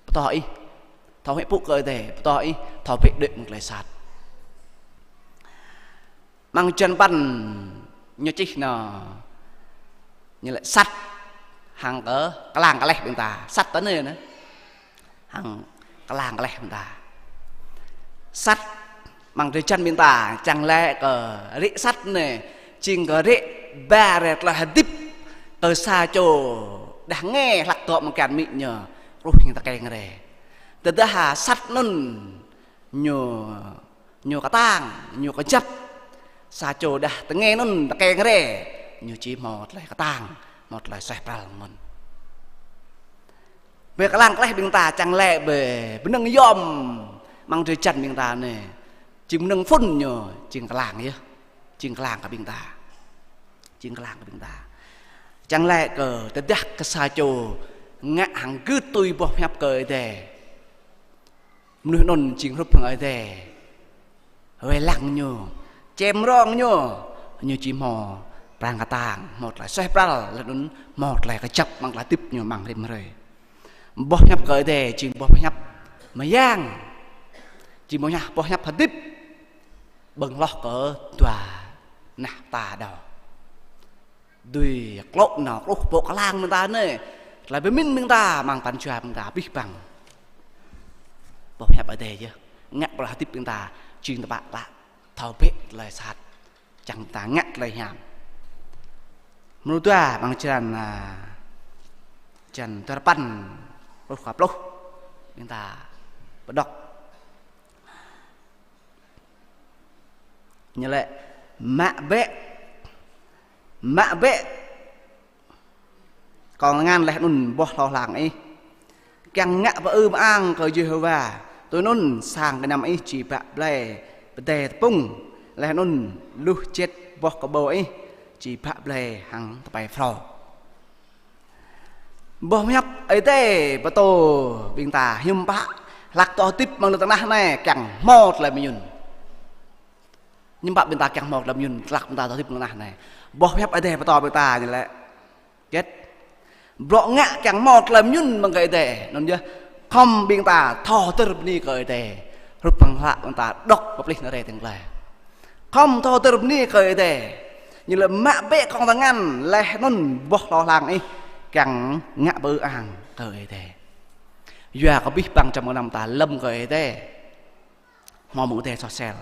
Pơtô ih thâo huĭ pơpŭ kơ Ơi Adai, pơtô ih thâo bĕ đuaĭ mơ̆ng tơlơi sat. Amăng črăn păn ñu čih nao, ñu lĕ sat hăng kơ kơlang kơleh ƀing ta. Sat tơ anai nă, hăng kơlang kơleh ƀing ta. Sat amăng drơi jan ƀing ta, čang lĕ kơ rĭ sat anai, jing kơ rĭ ba rai tơlơi hơdip kơ sa čô đah nge hlak dŏ mơ̆ng kian amĭ ñu, truh ñu tơkeng rai. Tơdah sat anŭn ñu, ñu kơtang, ñu kơjăp, sa čô đah tơnge anŭn tơkeng rai, ñu či hmâo tơlơi kơtang, hmâo tơlơi suaih pral mơ̆n. Bơ kơlang kơleh ƀing ta čang lĕ bơ bơnăng yom amăng drơi jan ƀing ta anai, jing bơnăng phŭn ñu, jing kơlang yơh, jing kơlang kơ ƀing ta, jing kơlang kơ ƀing ta. Čang lĕ kơ tơdah kơ sa čô ngă hăng gưt tui boh pơhiăp kơ Ơi Adai, mơnuih anŭn jing hrup hăng Ơi Adai wai lăng ñu, čem rong ñu, ñu či hmâo pran kơtang, hmâo tơlơi suaih pral, laih anŭn hmâo tơlơi kơjăp amăng tơlơi hơdip ñu amăng rĭm hrơi. Boh pơhiăp kơ Ơi Adai jing boh pơhiăp mơyang, jing boh pơhiăp, boh pơhiăp hơdip, ƀơ̆ng hloh kơ dua nah ta đaŏ. Dưi klŏ nao truh pơ kơlang ƀing ta anai, tơlơi pơmĭn ƀing ta, amăng pran jua ƀing ta abih bang. Boh pơhiăp Ơi Adai yơh ngă tơlơi hơdip ƀing ta jing tơpă klă, thâo bĕ tơlơi sat, čang ta ngă tơlơi hiam. Mrô dua amăng črăn, a, črăn duarơpăn truh kơ pluh, ƀing ta pơđŏk. Ñu lĕ: Mă bĕ, mă bĕ kông tơngan laih anŭn boh hlâo hlang ih, kiăng ngă pơư mơang kơ Yêhôwa. Tui anŭn sang gơnam ih či bă blai pơdai tơpŭng, laih anŭn luh čet boh kơƀâo ih či bă blai hăng tơpai phrâo. Boh pơhiăp Ơi Adai pơtô ƀing ta hiư̆m pă hlak dŏ hơdip amăng lŏn tơnah anai kiăng hmâo tơlơi mơyŭn. Hiư̆m pă ƀing ta kiăng hmâo tơlơi mơyŭn hlak ƀing ta dŏ hơdip amăng lŏn tơnah anai? Boh pơhiăp Ơi Adai pơtô ƀing ta ñu lĕ hơget? Bruă ngă kiăng hmâo tơlơi mơyŭn mơ̆ng kơ Ơi Adai anŭn yơh, khŏm ƀing ta thâo hơdơr bơni kơ Ơi Adai hrup hăng hlak ƀing ta đŏk pơplih anai rai tơ̆ng tơlơi. Khŏm thâo hơdơr bơni kơ Ơi Adai. Ñu lĕ: Mă bĕ kông tơngan laih anŭn boh hlâo hlang ih kiăng ngă pơư ang kơ Ơi Adai. Yua kơ abih bang čăm gơnam ta lơ̆m kơ Ơi Adai, hmâo mơ̆ng Ơi Adai soh sel.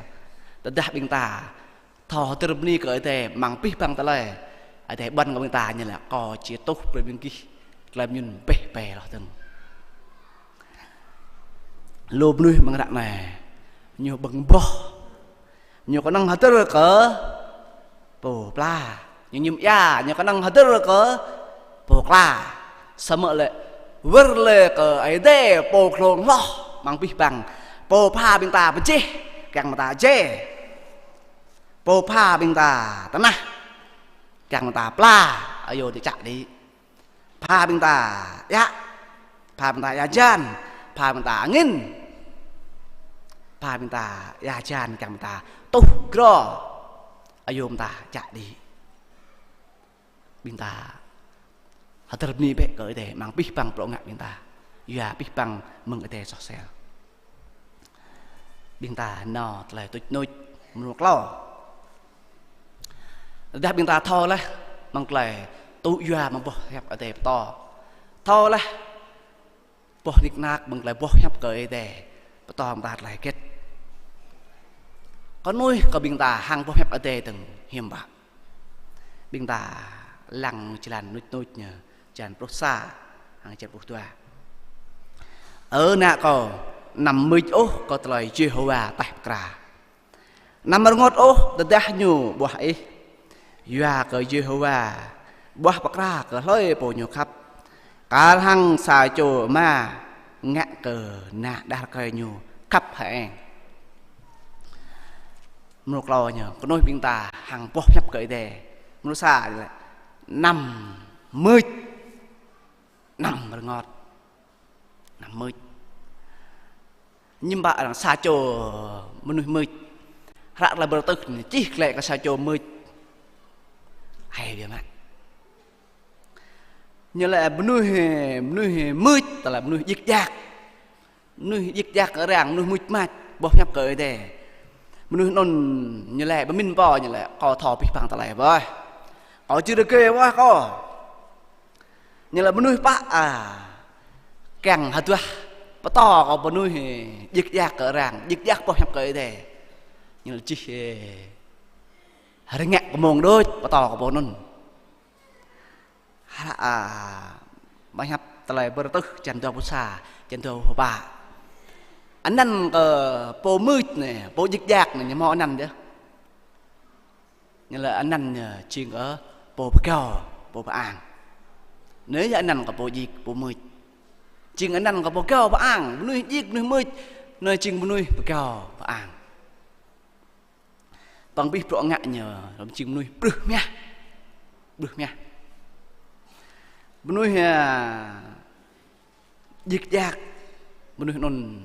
Tơdah ƀing ta thâo hơdơr bơni kơ Ơi Adai amăng abih bang tơlơi, Ơi Adai ƀuăn kơ ƀing ta ñu lĕ: Kâo či tuh brơi ƀing gih tơlơi mơyŭn bĕ bĕ hloh dơ̆ng. Lu mơnuih amăng ră anai ñu ƀơ̆ng boh, ñu kơnơ̆ng hơdơr kơ pô pla, ñu ñŭm ia, ñu kơnơ̆ng hơdơr kơ pô kla. Samơ̆ lĕ wơr lĕ kơ Ơi Adai pô glông hloh amăng abih bang, pô pha ƀing ta pơjeh kiăng mơta jai, pô pha ƀing ta tơnah kiăng mơta pla, ayŏ dĭ čă đĭ. Pha ƀing ta ia, pha ƀing ta ia hơjan, pha ƀing ta angin, pha ƀing ta ia hơjan kiăng mơta tuh grô, ayŏ mơta čă đĭ. Ƀing ta hơdơr bơni bĕ kơ Ơi Adai amăng abih bang bruă ngă ƀing ta. Yua abih bang mơ̆ng Ơi Adai soh sel. Ƀing ta nao tơlơi tuč nuč mrô klâo. Tơdah ƀing ta thâo laih amăng tơlơi tŭ yua amăng boh pơhiăp Ơi Adai pơtô, thâo laih boh nik nak amăng tơlơi boh pơhiăp kơ Ơi Adai pơtô mơ̆ng ta tơlơi hơget. Kơnuih kơ ƀing ta hăng boh hiăp Adai dơ̆ng hiư̆m pă. Ƀing ta lăng jơlan mơnuč mơnuč ñu, črăn pluh sa hăng črăn pluh dua. Ơ ană kâo, anăm mưč ôh kơ tơlơi Yêhôwa taih pơkra. Anăm rơngot ôh tơdah ñu ƀuah ih. Yua kơ Yêhôwa ƀuah pơkra kơ hlơi pô ñu khăp. Kar hăng sa čô ama ngă kơ ană đah rơkơi ñu khăp hơeng. Mrô klâo ñu, kơnuih ƀing ta hăng boh hiăp kơ Ơi Adai. Mrô sa lĕ, anăm mưč, anăm rơngot, anăm mưč. Ñu ƀă arăng sa čô mơnuih mưč. Hră Tơlơi Bơrơtuh ñu čih glaĭ kơ sa čô mưč. Hai biă mă. Ñu lĕ mơnuih, mơnuih mưč, tơlơi mơnuih djik djak. Mơnuih djik djak kơ arăng, mơnuih mưč mač, boh hiăp kơ Ơi Adai. Mơnuih anŭn ñu lĕ pơmĭn pô ñu lĕ, kâo thâo abih bang tơlơi boh. Kâo či rơgơi boh kâo. Ñu lĕ mơnuih pă, a, kiăng hơduah pơtô kơ mơnuih djik djak kơ arăng, djik djak boh hiăp kơ Ơi Adai. Ñu lĕ čih, ơ, rơngiă kơmông đôč pơtô kơ pô anŭn. Hră, a, boh hiăp Tơlơi Bơrơtuh črăn dua pluh sa, črăn dua pluh pă. Anăn kơ pô mưč anai, pô djik djak anai, ñu hmâo anăn yơh. Ñu lĕ anăn ñu jing kơ pô pơgao, pô pơang. Anai yơh anăn kơ pô djik, pô mưč. Jing anăn kơ pô pơgao pơang, mơnuih djik, mơnuih mưč, anai jing mơnuih pơgao pơang. Păng abih bruă ngă ñu, lơ̆m jing mơnuih brưh mah. Brưh mah. Mơnuih, a, djik djak, mơnuih anŭn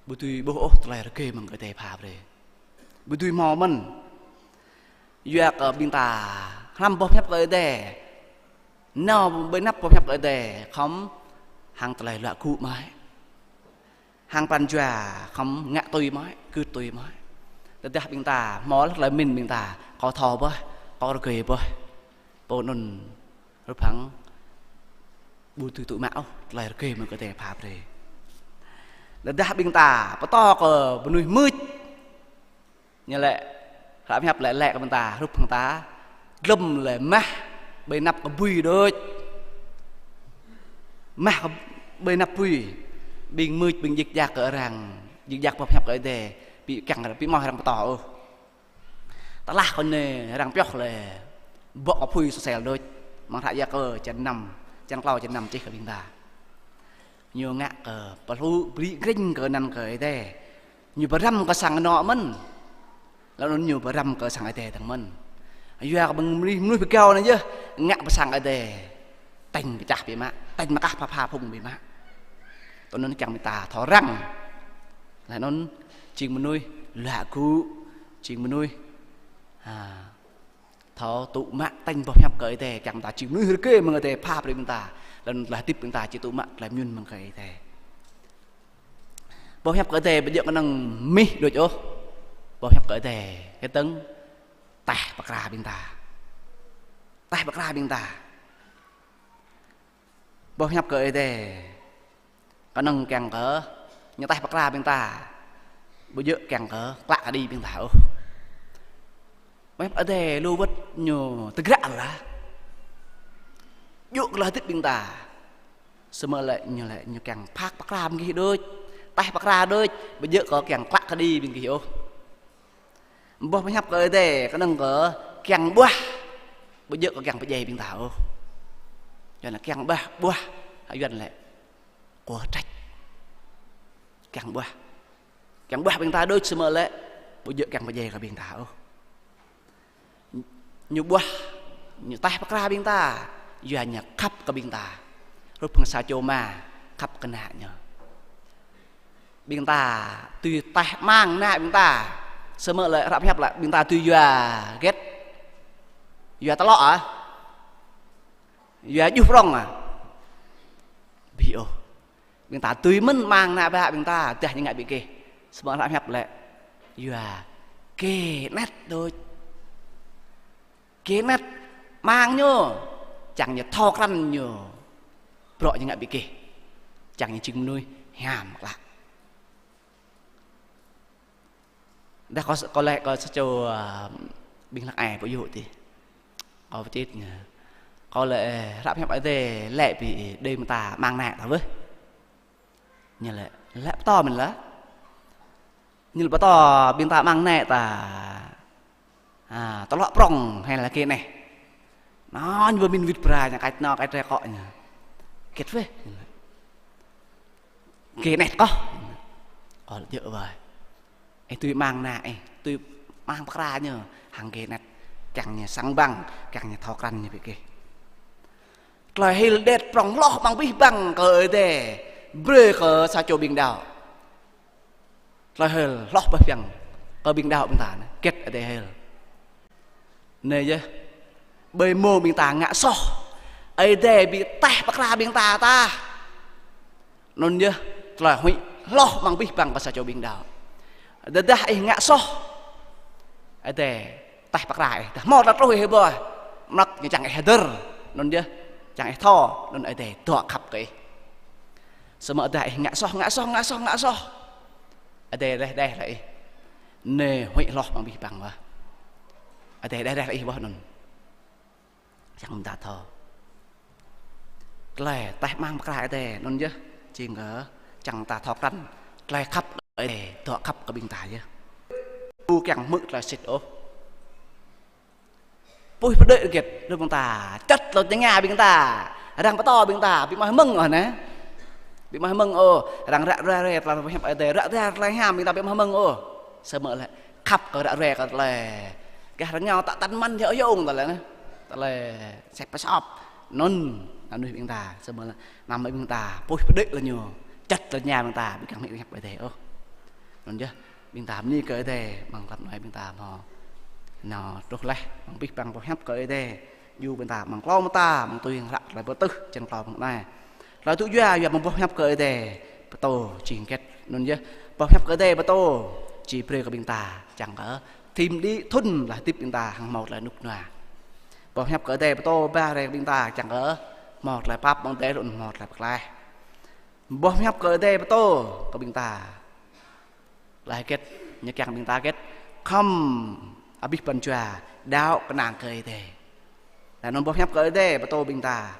ƀu dưi ƀuh ôh tơlơi rơgơi mơ̆ng kơ Ơi Adai pha brơi. Ƀu dưi hmâo mơ̆n. Yua kơ ƀing ta hrăm boh hiăp kơ Ơi Adai. Nao ƀơi anăp boh hiăp kơ Ơi Adai, khŏm hăng tơlơi luă gŭ mơ̆n. Hăng pran jua khŏm ngă tui mơ̆n, gưt tui mơ̆n. Tơdah ƀing ta hmâo lĕ tơlơi pơmĭn ƀing ta, kâo thâo boh, kâo rơgơi boh. Pô anŭn hrup hăng ƀu dưi tŭ mă ôh tơlơi rơgơi mơ̆ng kơ Ơi Adai pha brơi. Tơdah ƀing ta pơtô kơ mơnuih mưč, ñu lĕ, hră pơhiăp lĕ, lĕ kơ ƀing ta, hrup hăng ta glŏm lĕ mah ƀơi anăp kơ bui đôč. Mah kơ ƀơi anăp bui. Ƀing mưč, ƀing djik djak kơ arăng, djik djak boh hiăp kơ Ơi Adai, ƀu kiăng, ƀu hmâo arăng pơtô ôh. Tơlah kơ anai arăng pioh lĕ, ƀô̆ kơ apui sosel đôč. Amăng hră Yakơ črăn năm, črăn klâo črăn năm čih kơ ƀing ta. Ñu ngă kơ pơhlŭ, brĭ grĭng kơ anăn kơ Ơi Adai. Ñu pơrăm kơ sang anŏ mơ̆n. Laih anŭn ñu pơrăm kơ sang Ơi Adai dơ̆ng mơ̆n. Yua kơ ƀing mơnuih, mơnuih pơgao anai yơh, ngă pơ sang Ơi Adai tañ pơčah biă mă, tañ mơkah pha pha phung biă mă. Tui anŭn kiăng ƀing ta thâo răng. Laih anŭn jing mơnuih luă gŭ, jing mơnuih, a, thâo tŭ mă tañ boh hiăp kơ Ơi Adai, kiăng ta jing mơnuih rơgơi mơ̆ng Ơi Adai pha brơi ƀing ta, laih anŭn tơlơi hơdip ƀing ta či tŭ mă tơlơi mơyun mơ̆ng kơ Ơi Adai. Boh hiăp kơ Ơi Adai ƀu djơ̆ kơnơ̆ng mih đôč ôh. Boh hiăp kơ Ơi Adai kơtơ̆ng taih pơkra ƀing ta. Taih pơkra ƀing ta. Boh hiăp kơ Ơi Adai kơnơ̆ng kiăng kơ ñu taih pơkra ƀing ta. Ƀu djơ̆ kiăng kơ klă kơđi ƀing ta ôh. Boh hiăp Ơi Adai lu wơ̆t ñu tơgră lah. Djơ̆ kơ tơlơi hơdip ƀing ta. Samơ̆ lĕ ñu lĕ ñu kiăng phak pơkra ƀing gih đôč. Taih pơkra đôč, ƀu djơ̆ kơ kiăng klă kơđi ƀing gih ôh. Boh pơhiăp kơ Ơi Adai, kơnơ̆ng kơ kiăng ƀuah, ƀu djơ̆ kơ kiăng pơdjai ƀing ta ôh. Yuan lĕ kiăng ƀuah, ƀuah, hă Yuan lĕ kơ trách. Kiăng ƀuah. Kiăng ƀuah ƀing ta đôč samơ̆ lĕ, ƀu djơ̆ kiăng pơdjai kơ ƀing ta ôh. Ñu ƀuah, ñu taih pơkra ƀing ta, yua ñu khăp kơ ƀing ta. Hrup hăng sa čô ama khăp kơ ană ñu. Ƀing ta tui taih amăng ană ƀing ta. Samơ̆ lĕ hră pơhiăp lĕ ƀing ta tui yua hơget? Yua tơlŏ ah? Yua djuh prŏng ah? Ƀu ôh. Ƀing ta tui mơ̆n amăng ană bă ƀing ta, tơdah ñu ngă ƀu gêh. Samơ̆ hră pơhiăp lĕ yua gêh anet đôč. Gêh anet amăng ñu, čang ñu thâo krăn ñu bruă ñu ngă ƀu gêh. Čang ñu jing mơnuih hiam klă. Dah kâo, kâo laĭ kơ sa čô, ơ, ƀing hlăk ai pơyŭ tih. Kâo pơčĭt ñu. Kâo laĭ, ơ, hră pơhiăp Ơi Adai laĭ ƀing đơi mơta amăng anai ta wơh. Ñu laĭ, laĭ pơtô mơ̆n lah. Ñu laĭ pơtô ƀing ta amăng anai ta, a, tơlŏk prŏng hai lagi anai. Anŭn ñu pơmĭn wĭt bra ñu, kaĭ anŏ kaĭ rai akŏ ñu. Hơget wơh. Hơget anai kâo. Kâo laĭ djơ̆ wơh. Ih tui amăng anai, ih tui amăng pơkra ñu, hăng hơget anai, kiăng ñu săng ƀăng, kiăng ñu thâo krăn ñu ƀu gêh. Tơlơi hil đet prŏng hloh amăng abih bang kơ Ơi Adai brơi kơ sa čô ƀing đaŏ. Tơlơi hil hloh abih bang kơ ƀing đaŏ ƀing ta anai, hơget Ơi Adai hil. Anai yơh, ƀơi mông ƀing ta ngă soh, Ơi Adai ƀu taih pơkra ƀing ta tah. Anŭn yơh, tơlơi huĭ hloh amăng abih bang kơ sa čô ƀing đaŏ. Tơdah ih ngă soh, Ơi Adai taih pơkra ih. Tơdah hmâo tơlơi truh ih ƀơi, mơnăk ñu čang ih hơdơr. Anŭn yơh, čang ih thâo, anŭn Ơi Adai dŏ khăp kơ ih. Samơ̆ tơdah ih ngă soh, ngă soh, ngă soh, ngă soh, Ơi Adai reh reh laih ih. Anai huĭ hloh amăng abih bang wơh. Ơi Adai reh reh laih ih wơh anŭn. Čang ƀing ta thâo. Tơlơi taih amăng pơkra Ơi Adai anŭn yơh, jing kơ čang ta thâo krăn tơlơi khăp Ơi Adai dŏ khăp kơ ƀing ta yơh. Ƀu kiăng hmư̆ tơlơi sĭt ôh. Puih pơđĕ hơget, lu ƀing ta, čăt lu tơngia ƀing ta, arăng pơtô ƀing ta, ƀu mơak mơ̆ng ôh anai. Ƀu mơak mơ̆ng ôh, arăng ră ruai ruai tơlơi pơhiăp Ơi Adai, ră ruai tơlơi hiam ƀing ta ƀu mơak mơ̆ng ôh. Samơ̆ lĕ khăp kơ ră ruai kơ tơlơi gah rơngiao tă tăn mơ̆n yơh ayŏng tơlơi anai. Tơlơi sĕp pơsŏp. Anŭn, anŭn mơnuih ƀing ta, samơ̆ lĕ anăm ƀing ta puih pơđĕ lu ñu, čăt lu tơngia ƀing ta, ƀu kiăng hmư̆ pơhiăp Ơi Adai ôh. Anŭn yơh, ƀing ta bơni kơ Ơi Adai, amăng tlam anai ƀing ta hmâo nao truh laih, amăng abih bang boh hiăp kơ Ơi Adai. Djru ƀing ta amăng klâo mơta, amăng tui hră tơlơi pơtưh, črăn klâo mơ̆ng anai. Tơlơi tŭ yua, yua amăng boh hiăp kơ Ơi Adai pơtô jing hơget. Anŭn yơh, boh hiăp kơ Ơi Adai pơtô či brơi kơ ƀing ta, čang kơ thim đĭ thŭn laih hơdip ƀing ta hăng hmâo tơlơi rơnŭk rơnua. Boh hiăp kơ Ơi Adai pơtô ba rai kơ ƀing ta, čang kơ hmâo tơlơi pap amăng adai, hmâo tơlơi pơklaih. Boh hiăp kơ Ơi Adai pơtô kơ ƀing ta laih hơget, ñu kiăng ƀing ta hơget, khŏm abih pran jua đaŏ kơnang kơ Ơi Adai. Laih anŭn boh hiăp kơ Ơi Adai pơtô ƀing ta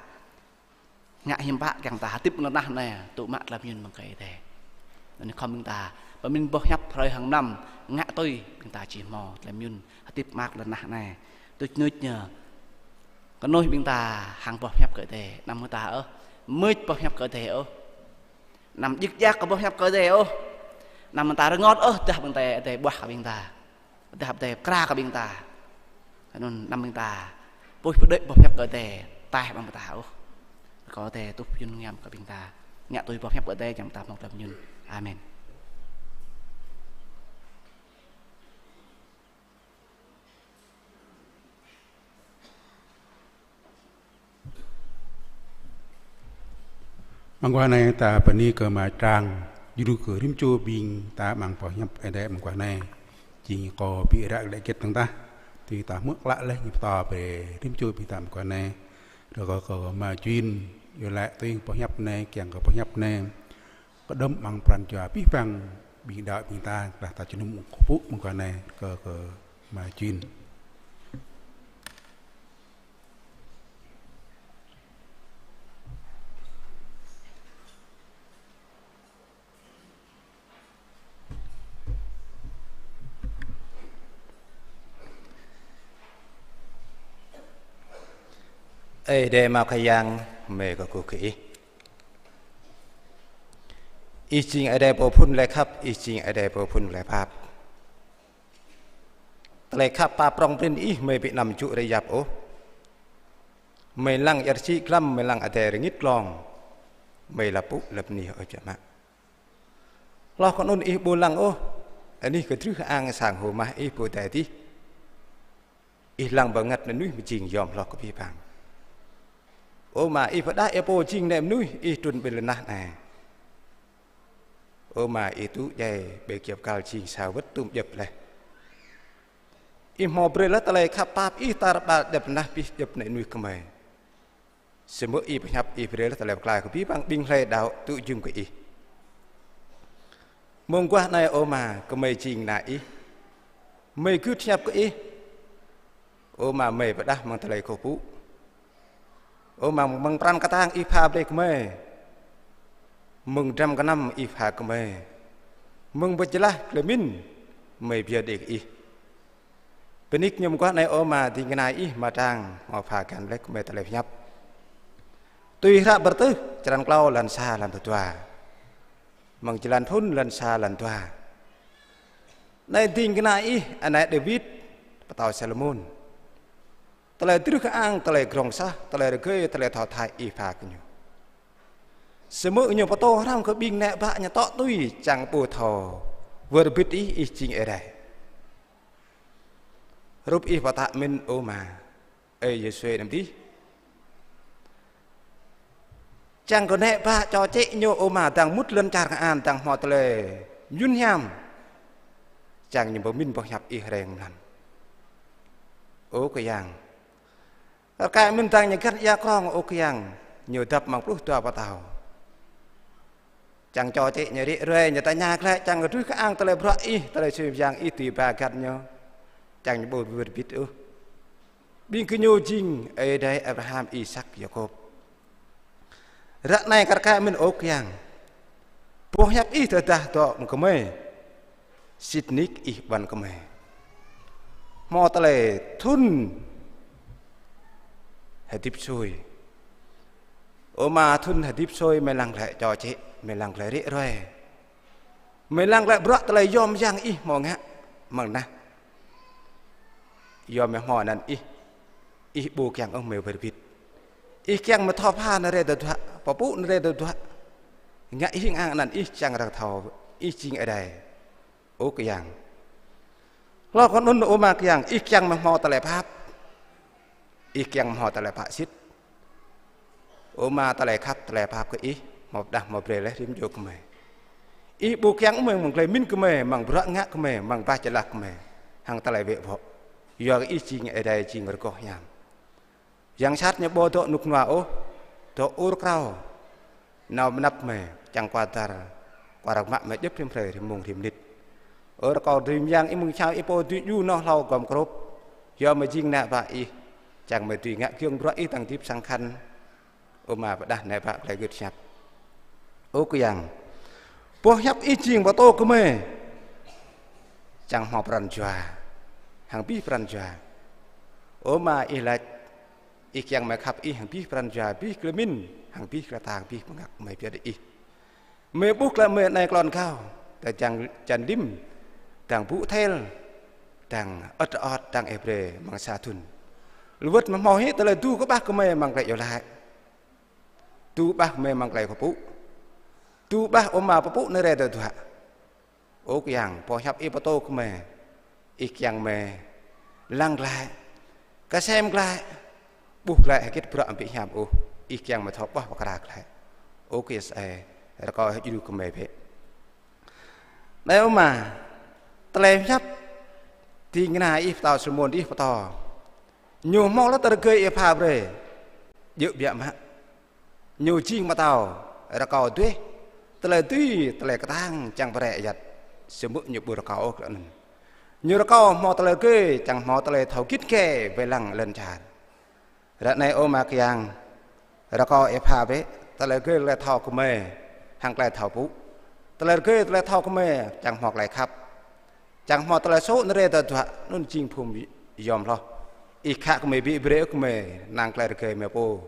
ngă hiư̆m pă kiăng ta hơdip lŏn tơnah anai tŭ mă tơlơi mơyun mơ̆ng kơ Ơi Adai. Anŭn khŏm ƀing ta pơmĭn boh hiăp hrơi hăng mlam, ngă tui ƀing ta či hmâo tơlơi mơyun hơdip mơak lŏn tơnah anai. Tuč nuč ñu kơnuih ƀing ta hăng boh hiăp kơ Ơi Adai, anăm mơ̆ ta ôh mưč boh hiăp kơ Ơi Adai ôh. Anăm djik djak kơ boh hiăp kơ Ơi Adai ôh. Anăm mơ̆ ta rơngot ôh, tơdah ƀing ta, Ơi Adai ƀuah kơ ƀing ta, tơdah Ơi Adai pơkra kơ ƀing ta. Anŭn anăm ƀing ta puih pơđĕ boh hiăp kơ Ơi Adai taih amăng ƀing ta ôh. Rơkâo Ơi Adai tuh pơjun hiam kơ ƀing ta ngă tui boh hiăp kơ Ơi Adai, čang ta hmâo tơlơi mơyun. Amen. Mơguah anai ta bơni kơ Ama Trang, djru kơ rĭm čô ƀing ta amăng boh hiăp Ơi Adai mơguah anai. Jing kâo ƀu ră lĕ hơget dơ̆ng tah, tui ta hmư̆ klă laih ñu pơtô brơi rĭm čô ƀing ta mơguah anai. Rơkâo kơ Ama Jun, iâu laĭ tui boh hiăp anai, kiăng kơ boh hiăp anai kơđŏm amăng pran jua abih bang ƀing đaŏ ƀing ta, tơdah ta jơnum kơkuh pơpŭ mơguah anai, rơkâo kơ Ama Jun. Ơi Adai mơ̆ng khă yang, mơi kơkuh kơ Ih. Ih jing Ơi Adai pô phŭn tơlơi khăp, Ih jing Ơi Adai pô phŭn tơlơi pap. Tơlơi khăp pap prŏng prin Ih mơi ƀu anăm čŭ rai yap ôh. Mơi lăng ia rơsĭ glăm, mơi lăng adai rơngit glông. Mơi lăp pŭ lăp anih ôh biă mă. Hloh kơ anŭn Ih ƀu lăng ôh anih kơdrưh ang sang hơmah Ih pô adai adih. Ih lăng bơngăt ană mơnuih mơjing yom hloh kơ abih bang. Ơ Ama, Ih pơdah Ih pô jing ană mơnuih, Ih trŭn ƀơi lŏn tơnah anai. Ơ Ama, Ih tŭ djai ƀơi kơyâo bơkal jing sa wơ̆t tŭm djŏp laih. Ih hmâo brơi laih tơlơi khăp pap Ih tar ƀar djŏp tơnah abih djŏp ană mơnuih gơmơi. Samơ̆ Ih pơhiăp Ih brơi laih tơlơi pơklaih kơ abih bang ƀing hlơi đaŏ tŭ jum kơ Ih. Mơguah anai ơ Ama, gơmơi jing ană Ih. Gơmơi gưt hiăp kơ Ih. Ơ Ama, gơmơi pơđah mơ̆ng tơlơi kơkuh pơpŭ. Ơ Ama, mơ̆ng pran kơtang Ih pha brơi kơ gơmơi. Mơ̆ng dram gơnam Ih pha kơ gơmơi. Mơ̆ng pơčơlah tơlơi pơmĭn, gơmơi pơyơr đĭ kơ Ih. Bơni kơ ñu mơguah anai, ơ Ama, ding kơna Ih mơ̆ng tơdang hmâo pha găn laih kơ gơmơi tơlơi pơhiăp. Tui hră Bơrơtuh, črăn klâo, lăn sa, lăn tơdua. Mơ̆ng jơlan phŭn, lăn sa, lăn dua. Anai ding kơna Ih, ană Dawid, pơtao Salômôn. Tơlơi drưh kơang, tơlơi grŏng sah, tơlơi rơgơi, tơlơi thâo thâo Ih pha kơ ñu. Samơ̆ ñu pơtô hrăm kơ ƀing ană bă ñu tŏ tui, čang ƀu thâo wơr bĭt Ih, Ih jing Ơi Adai. Hrup Ih pơtă mĭn, ơ Ama, Ơi Yôsuê anăm dih. Čang kơ ană bă čô čĕ ñu, ơ Ama, dang mŭt lŏn čar Kanaan, dang hmâo tơlơi mơyŭn hiam. Čang ñu pơmĭn boh hiăp Ih rai mlam. Ơ Khua Yang. Rơkâo mĭn dang ñu găn ia krong, ơ Khua Yang, ñu dăp amăng pluh dua pơtao. Čang čô čĕ ñu rĭ ruai, ñu tơña glaĭ, čang kơ drưh kơang tơlơi bruă Ih, tơlơi sui mơyang Ih tui ba găn ñu. Čang ñu ƀu wơr bĭt ôh. Ƀing gơñu jing Ơi Adai Abraham, Isak, Yakôb. Ră anai kar kaĭ mĭn, ơ Khua Yang. Boh hiăp Ih tơdah dŏ mơ̆ng gơmơi. Sĭt nik Ih ƀuăn gơmơi. Hmâo tơlơi thŭn hơdip sui. Ơ Ama, thŭn hơdip sui, gơmơi lăng glaĭ čô čĕ, gơmơi lăng glaĭ rĭ ruai. Gơmơi lăng glaĭ bruă tơlơi yom yang Ih hmâo ngă mơ̆ng nah. Yom gơmơi hmâo anăn Ih, Ih ƀu kiăng ôh gơmơi wơr bĭt. Ih kiăng gơmơi thâo pha anăn rai tơdruă, pơpŭ anăn rai tơdruă. Ngă hing ang anăn Ih čang arăng thâo Ih jing Ơi Adai. Ơ Khua Yang. Hlâo kơ anŭn, ơ Ama, Khua Yang, Ih kiăng gơmơi hmâo tơlơi pap. Ih kiăng hmâo tơlơi pap sĭt. Ơ Ama, tơlơi khăp, tơlơi pap kơ Ih, hmâo pơdah hmâo brơi laih rĭm čô gơmơi. Ih ƀu kiăng mơ̆ng, mơ̆ng tơlơi pơmĭn gơmơi, mơ̆ng bruă ngă gơmơi, mơ̆ng bah jơlah gơmơi. Hăng tơlơi wĕ ƀô̆. Yua kơ Ih jing Ơi Adai jing rơgoh hiam. Yang sat ñu ƀu dŏ rơnŭk rơnua ôh, dŏ ur krao. Nao mơnăp gơmơi, čang kua dar, kua rơ̆k mă gơmơi djŏp rĭm hrơi, rĭm mông, rĭm mơnit. Ơ rơkâo dưi mơyang Ih mơ̆ng čao Ih pô dưi djru nao hlâo gom krôp. Yua gơmơi jing ană bă Ih, čang gơmơi dưi ngă giŏng bruă Ih dang hơdip sang khăn. Ơ Ama, pơdah ană bă tơlơi gưt hiăp. Ơ Khua Yang. Boh hiăp Ih jing pơtô kơ gơmơi. Čang hmâo pran jua. Hăng abih pran jua. Ơ Ama, Ih laĭ. Ih kiăng gơmơi khăp Ih hăng abih pran jua, abih tơlơi pơmĭn, hăng abih tơlơi kơtang, abih bơngăt gơmơi pioh đĭ Ih. Gơmơi ƀuh glaĭ gơmơi anai klon kâo, tơdang čan rĭm, dang ƀu thel, dang ơt ơt, dang ih brơi mơ̆ng sa thŭn. Lơwơ̆t gơmơi hmâo hĭ tơlơi dŭ kơƀah gơmơi mơ̆ng tơlơi iâu laĭ. Dŭ kơƀah gơmơi mơ̆ng tơlơi kơkuh pơpŭ. Dŭ kơƀah ơ Ama pơpŭ anăn rai tơdruă. Ơ Khua Yang, boh hiăp Ih pơtô kơ gơmơi. Ih kiăng gơmơi lăng glaĭ, kơsem glaĭ, ƀuh glaĭ hơget bruă ƀu hiam ôh. Ih kiăng gơmơi thâo ƀuh pơkra glaĭ. Ơ Khua Yang, rơkâo Ih djru kơ gơmơi bĕ. Anai ơ Ama, tơlơi hiăp ding kơna Ih pơtao Salômôn Ih pơtô. Ñu hmâo lŏn tơrơgơi Ih pha brơi. Djơ̆ biă mă. Ñu jing pơtao, rơkâo duih, tơlơi dưi, tơlơi kơtang, čang pơrĕ ayăt, samơ̆ ñu ƀu rơkâo ôh tơlơi anŭn. Ñu rơkâo hmâo tơlơi rơgơi, čang hmâo tơlơi thâo git gai wai lăng lŏn čar. Ră anai ơ Ama Khua Yang, rơkâo Ih pha bĕ, tơlơi rơgơi tơlơi thâo kơ gơmơi, hăng tơlơi thâo pơpŭ. Tơlơi rơgơi tơlơi thâo kơ gơmơi, čang hmâo tơlơi khăp. Čang hmâo tơlơi sô̆ anăn rai tơdruă, anŭn jing phŭn yom hloh. Ih khă kơ gơmơi ƀu brơi kơ gơmơi, năng tơlơi rơgơi gơmơi pô.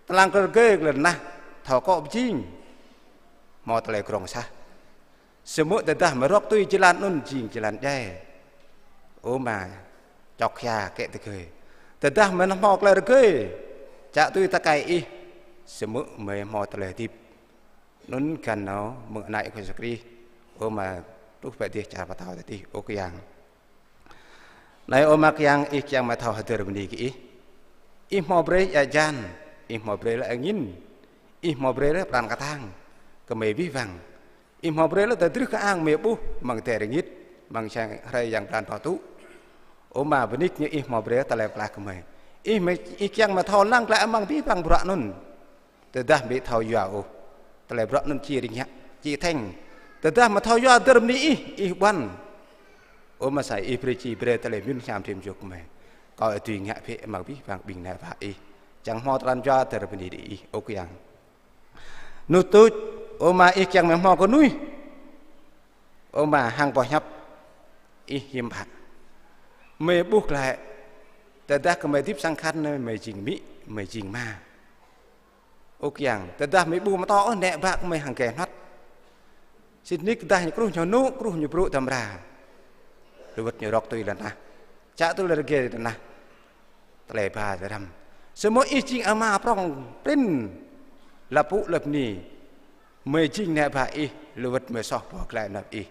Tơlang tơlơi rơgơi lŏn nah, thâo akŏ pơjing. Hmâo tơlơi grŏng sah. Samơ̆ tơdah gơmơi rŏk tui jơlan anŭn jing jơlan djai. Ơ Ama, čŏk hia kĕ tơgơi. Tơdah gơmơi hmâo tơlơi rơgơi, čă tui tơkai Ih. Samơ̆ gơmơi hmâo tơlơi hơdip. Anŭn găn nao mơ̆ng ană Ih Yêsu Krist. Ơ Ama, truh pơ adih čar pơtao tơdih, ơ Khua Yang. Anai ơ Ama Khua Yang, Ih kiăng gơmơi thâo hơdơr bơni kơ Ih. Ih hmâo brơi ia hơjan, Ih hmâo brơi lĕ angin, Ih hmâo brơi lĕ pran kơtang, kơ gơmơi abih bang. Ih hmâo brơi lĕ tơdrưh kơang gơmơi ƀuh, mơ̆ng adai rơngit, mơ̆ng sang hrơi yang blan pơtŭ. Ơ Ama, bơni kơ ñu Ih hmâo brơi tơlơi pơklaih kơ gơmơi. Ih mơi, Ih kiăng gơmơi thâo lăng glaĭ amăng abih bang bruă anŭn. Tơdah ƀu thâo yua ôh, tơlơi bruă anŭn či rơngiă, či thĕng. Tơdah gơmơi thâo yua hơdơr bơni Ih, Ih ƀuăn. Ơ mơ̆ sa Ih brơi či brơi tơlơi mơyun hiam rĭm čô gơmơi. Kâo ih dưi ngă bĕ mơ̆ng abih bang ƀing ană bă Ih. Čang hmâo tơlơi jua tơlơi bơni đĭ Ih, ơ Khua Yang. Mơnuih tuč, ơ mơ̆ Ih kiăng mơ̆ hmâo kơ mơnuih. Ơ mơ̆ hăng boh hiăp Ih hiư̆m pă. Mơi ƀuh glaĭ. Tơdah gơmơi hơdip sang khăn anai, mơi jing amĭ, mơi jing ama. Ơ Khua Yang, tơdah mơi ƀu pơtô ôh ană bă gơmơi hăng gĕh hnuăt. Sĭt nik tơdah ñu kruh ñu nŭ, kruh ñu brŭ tơmra. Lơwơ̆t ñu rŏk tui lŏn tơnah. Čă tui lŏn rơgơi lŏn tơnah. Tơlơi ba tơlơi răm. Samơ̆ Ih jing Ama prŏng prin. Lăp pŭ lăp bơni. Mơi jing ană bă Ih, lơwơ̆t mơi soh boh glaĭ anăp Ih.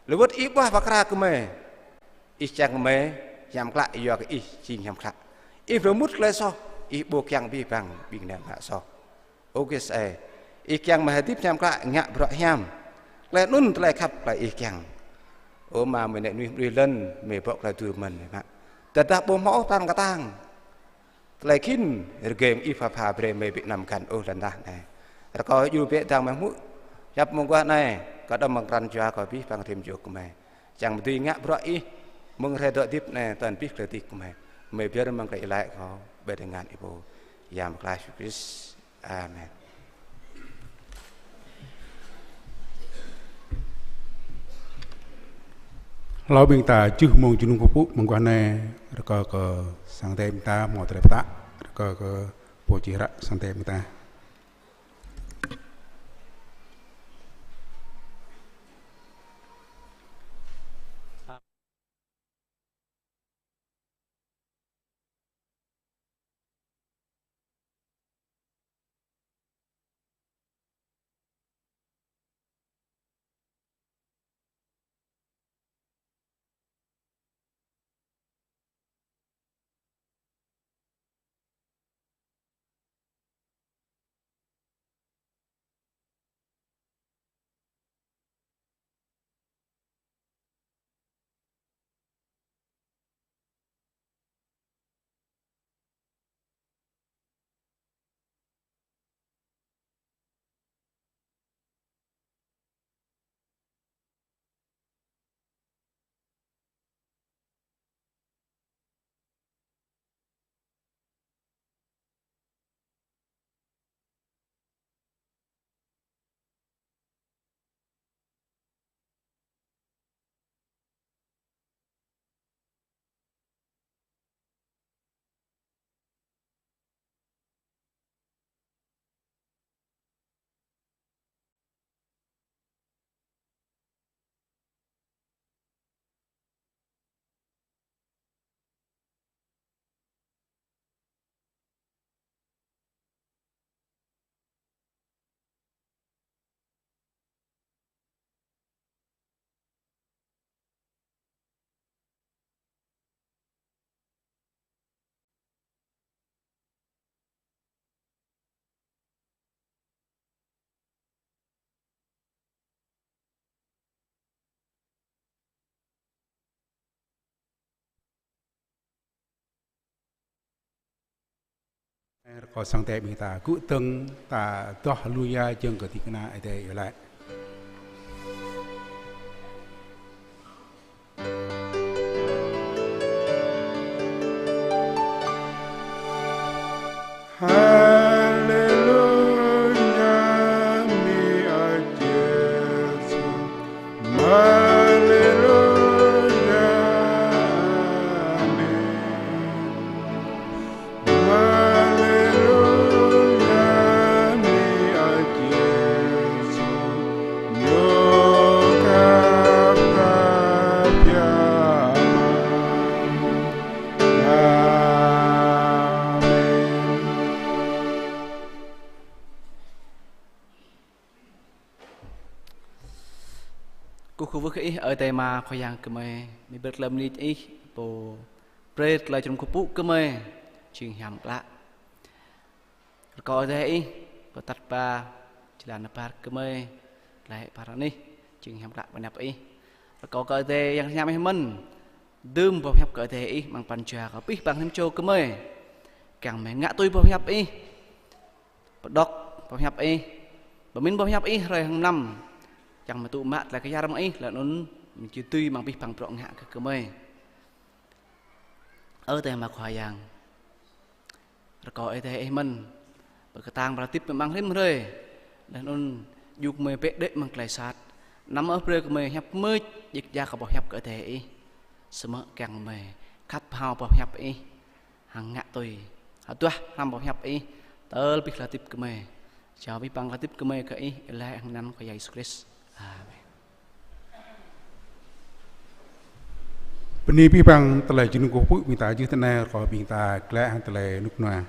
Lơwơ̆t Ih ƀuah pơkra kơ mơi. Ih čang kơ mơi hiam klă, yua kơ Ih jing hiam klă. Ih pơmŭt tơlơi soh, Ih ƀu kiăng abih bang ƀing ană bă soh. Ơ Khua Yang, Ih kiăng mơi hơdip hiam klă, ngă bruă hiam. Tơlơi anŭn tơlơi khăp tơlơi Ih kiăng. Ơ mơ̆ mơi ană mơnuih mơnuih lŏn, mơi ƀŏ tơlơi djru mơ̆n mơ̆. Tơdah ƀu hmâo ôh pran kơtang. Tơlơi khĭn, rơgơi mơ̆ng Ih pha pha brơi mơi ƀu năm găn ôh lŏn tơnah anai. Rơkâo djru bĕ dang mơi hmư̆ hiăp mơguah anai, kơđŏm mơ̆ng pran jua kơ abih bang rĭm čô gơmơi. Čang mơi dưi ngă bruă Ih, mơ̆ng hrơi dŏ hơdip anai, tơl abih tơlơi hơdip gơmơi. Mơi pơyơr mơ̆ng tơlơi laĭ kâo, ƀơi tơngan Ih pô. Yang Pơklaih Yêsu Krist. Amen. Hlâo ƀing ta juh mơ̆ng jơnum kơkuh pơpŭ mơguah anai, rơkâo kơ sang Ơi Adai ƀing ta hmâo tơlơi pơtă, rơkâo kơ pô čih hră sang Ơi Adai ƀing ta. Rơkâo sang Ơi Adai ƀing ta gŭ dơ̆ng ta adoh Haleluya jơ̆ng kơ ding kơna Ơi Adai iâu laĭ. Haleluya, mi a Yêsu. Haleluya, amen. Haleluya, mi a Yêsu, ñu kơ pha biă mă. Amen. Kơkuh kơ Ih, Ơi Adai Ama Khua Yang gơmơi, mơbơ̆t lơ̆m nit Ih, pô brơi tơlơi jơnum kơkuh pơpŭ gơmơi, jing hiam klă. Rơkâo Ơi Adai Ih, pơtă ba, jơlan nơbar gơmơi, tơlơi hơ̆k mơak anih, jing hiam klă pơ anăp Ih. Rơkâo kơ Ơi Adai Yang Hiam Ih mơ̆n, dưm boh hiăp kơ Ơi Adai Ih, amăng pran jua kơ abih bang rĭm čô gơmơi. Kiăng mơi ngă tui boh hiăp Ih. Pơđŏk boh hiăp Ih, pơmĭn boh hiăp Ih hrơi hăng mlam, čang mơ̆ tŭ mă tơlơi kơyar mơ̆ng Ih, laih anŭn Ñu či tui mơ̆ng abih bang bruă ngă kơ gơmơi. Ơ Adai mơ̆ Khua Yang, rơkâo Ơi Adai Ih mơ̆n pơkơtang pơala hơdip gơmơi amăng rĭm hrơi. Laih anŭn djru gơmơi bĕ đuaĭ mơ̆ng tơlơi sat. Anăm ôh brơi gơmơi hiăp mưč, djik djak kơ boh hiăp kơ Ơi Adai Ih. Samơ̆ kiăng gơmơi khăp hao boh hiăp Ih hăng ngă tui, hơduah hrăm boh hiăp Ih, tơl abih pơala hơdip gơmơi. Jao abih bang pơala hơdip gơmơi kơ Ih, laih hăng anăn Khua Yang Yêsu Krist. Amen. Bơni abih bang tơlơi jơnum kơkuh pơpŭ ƀing ta jưh tơ anai, rơkâo ƀing ta glaĭ hăng tơlơi rơnŭk rơnua.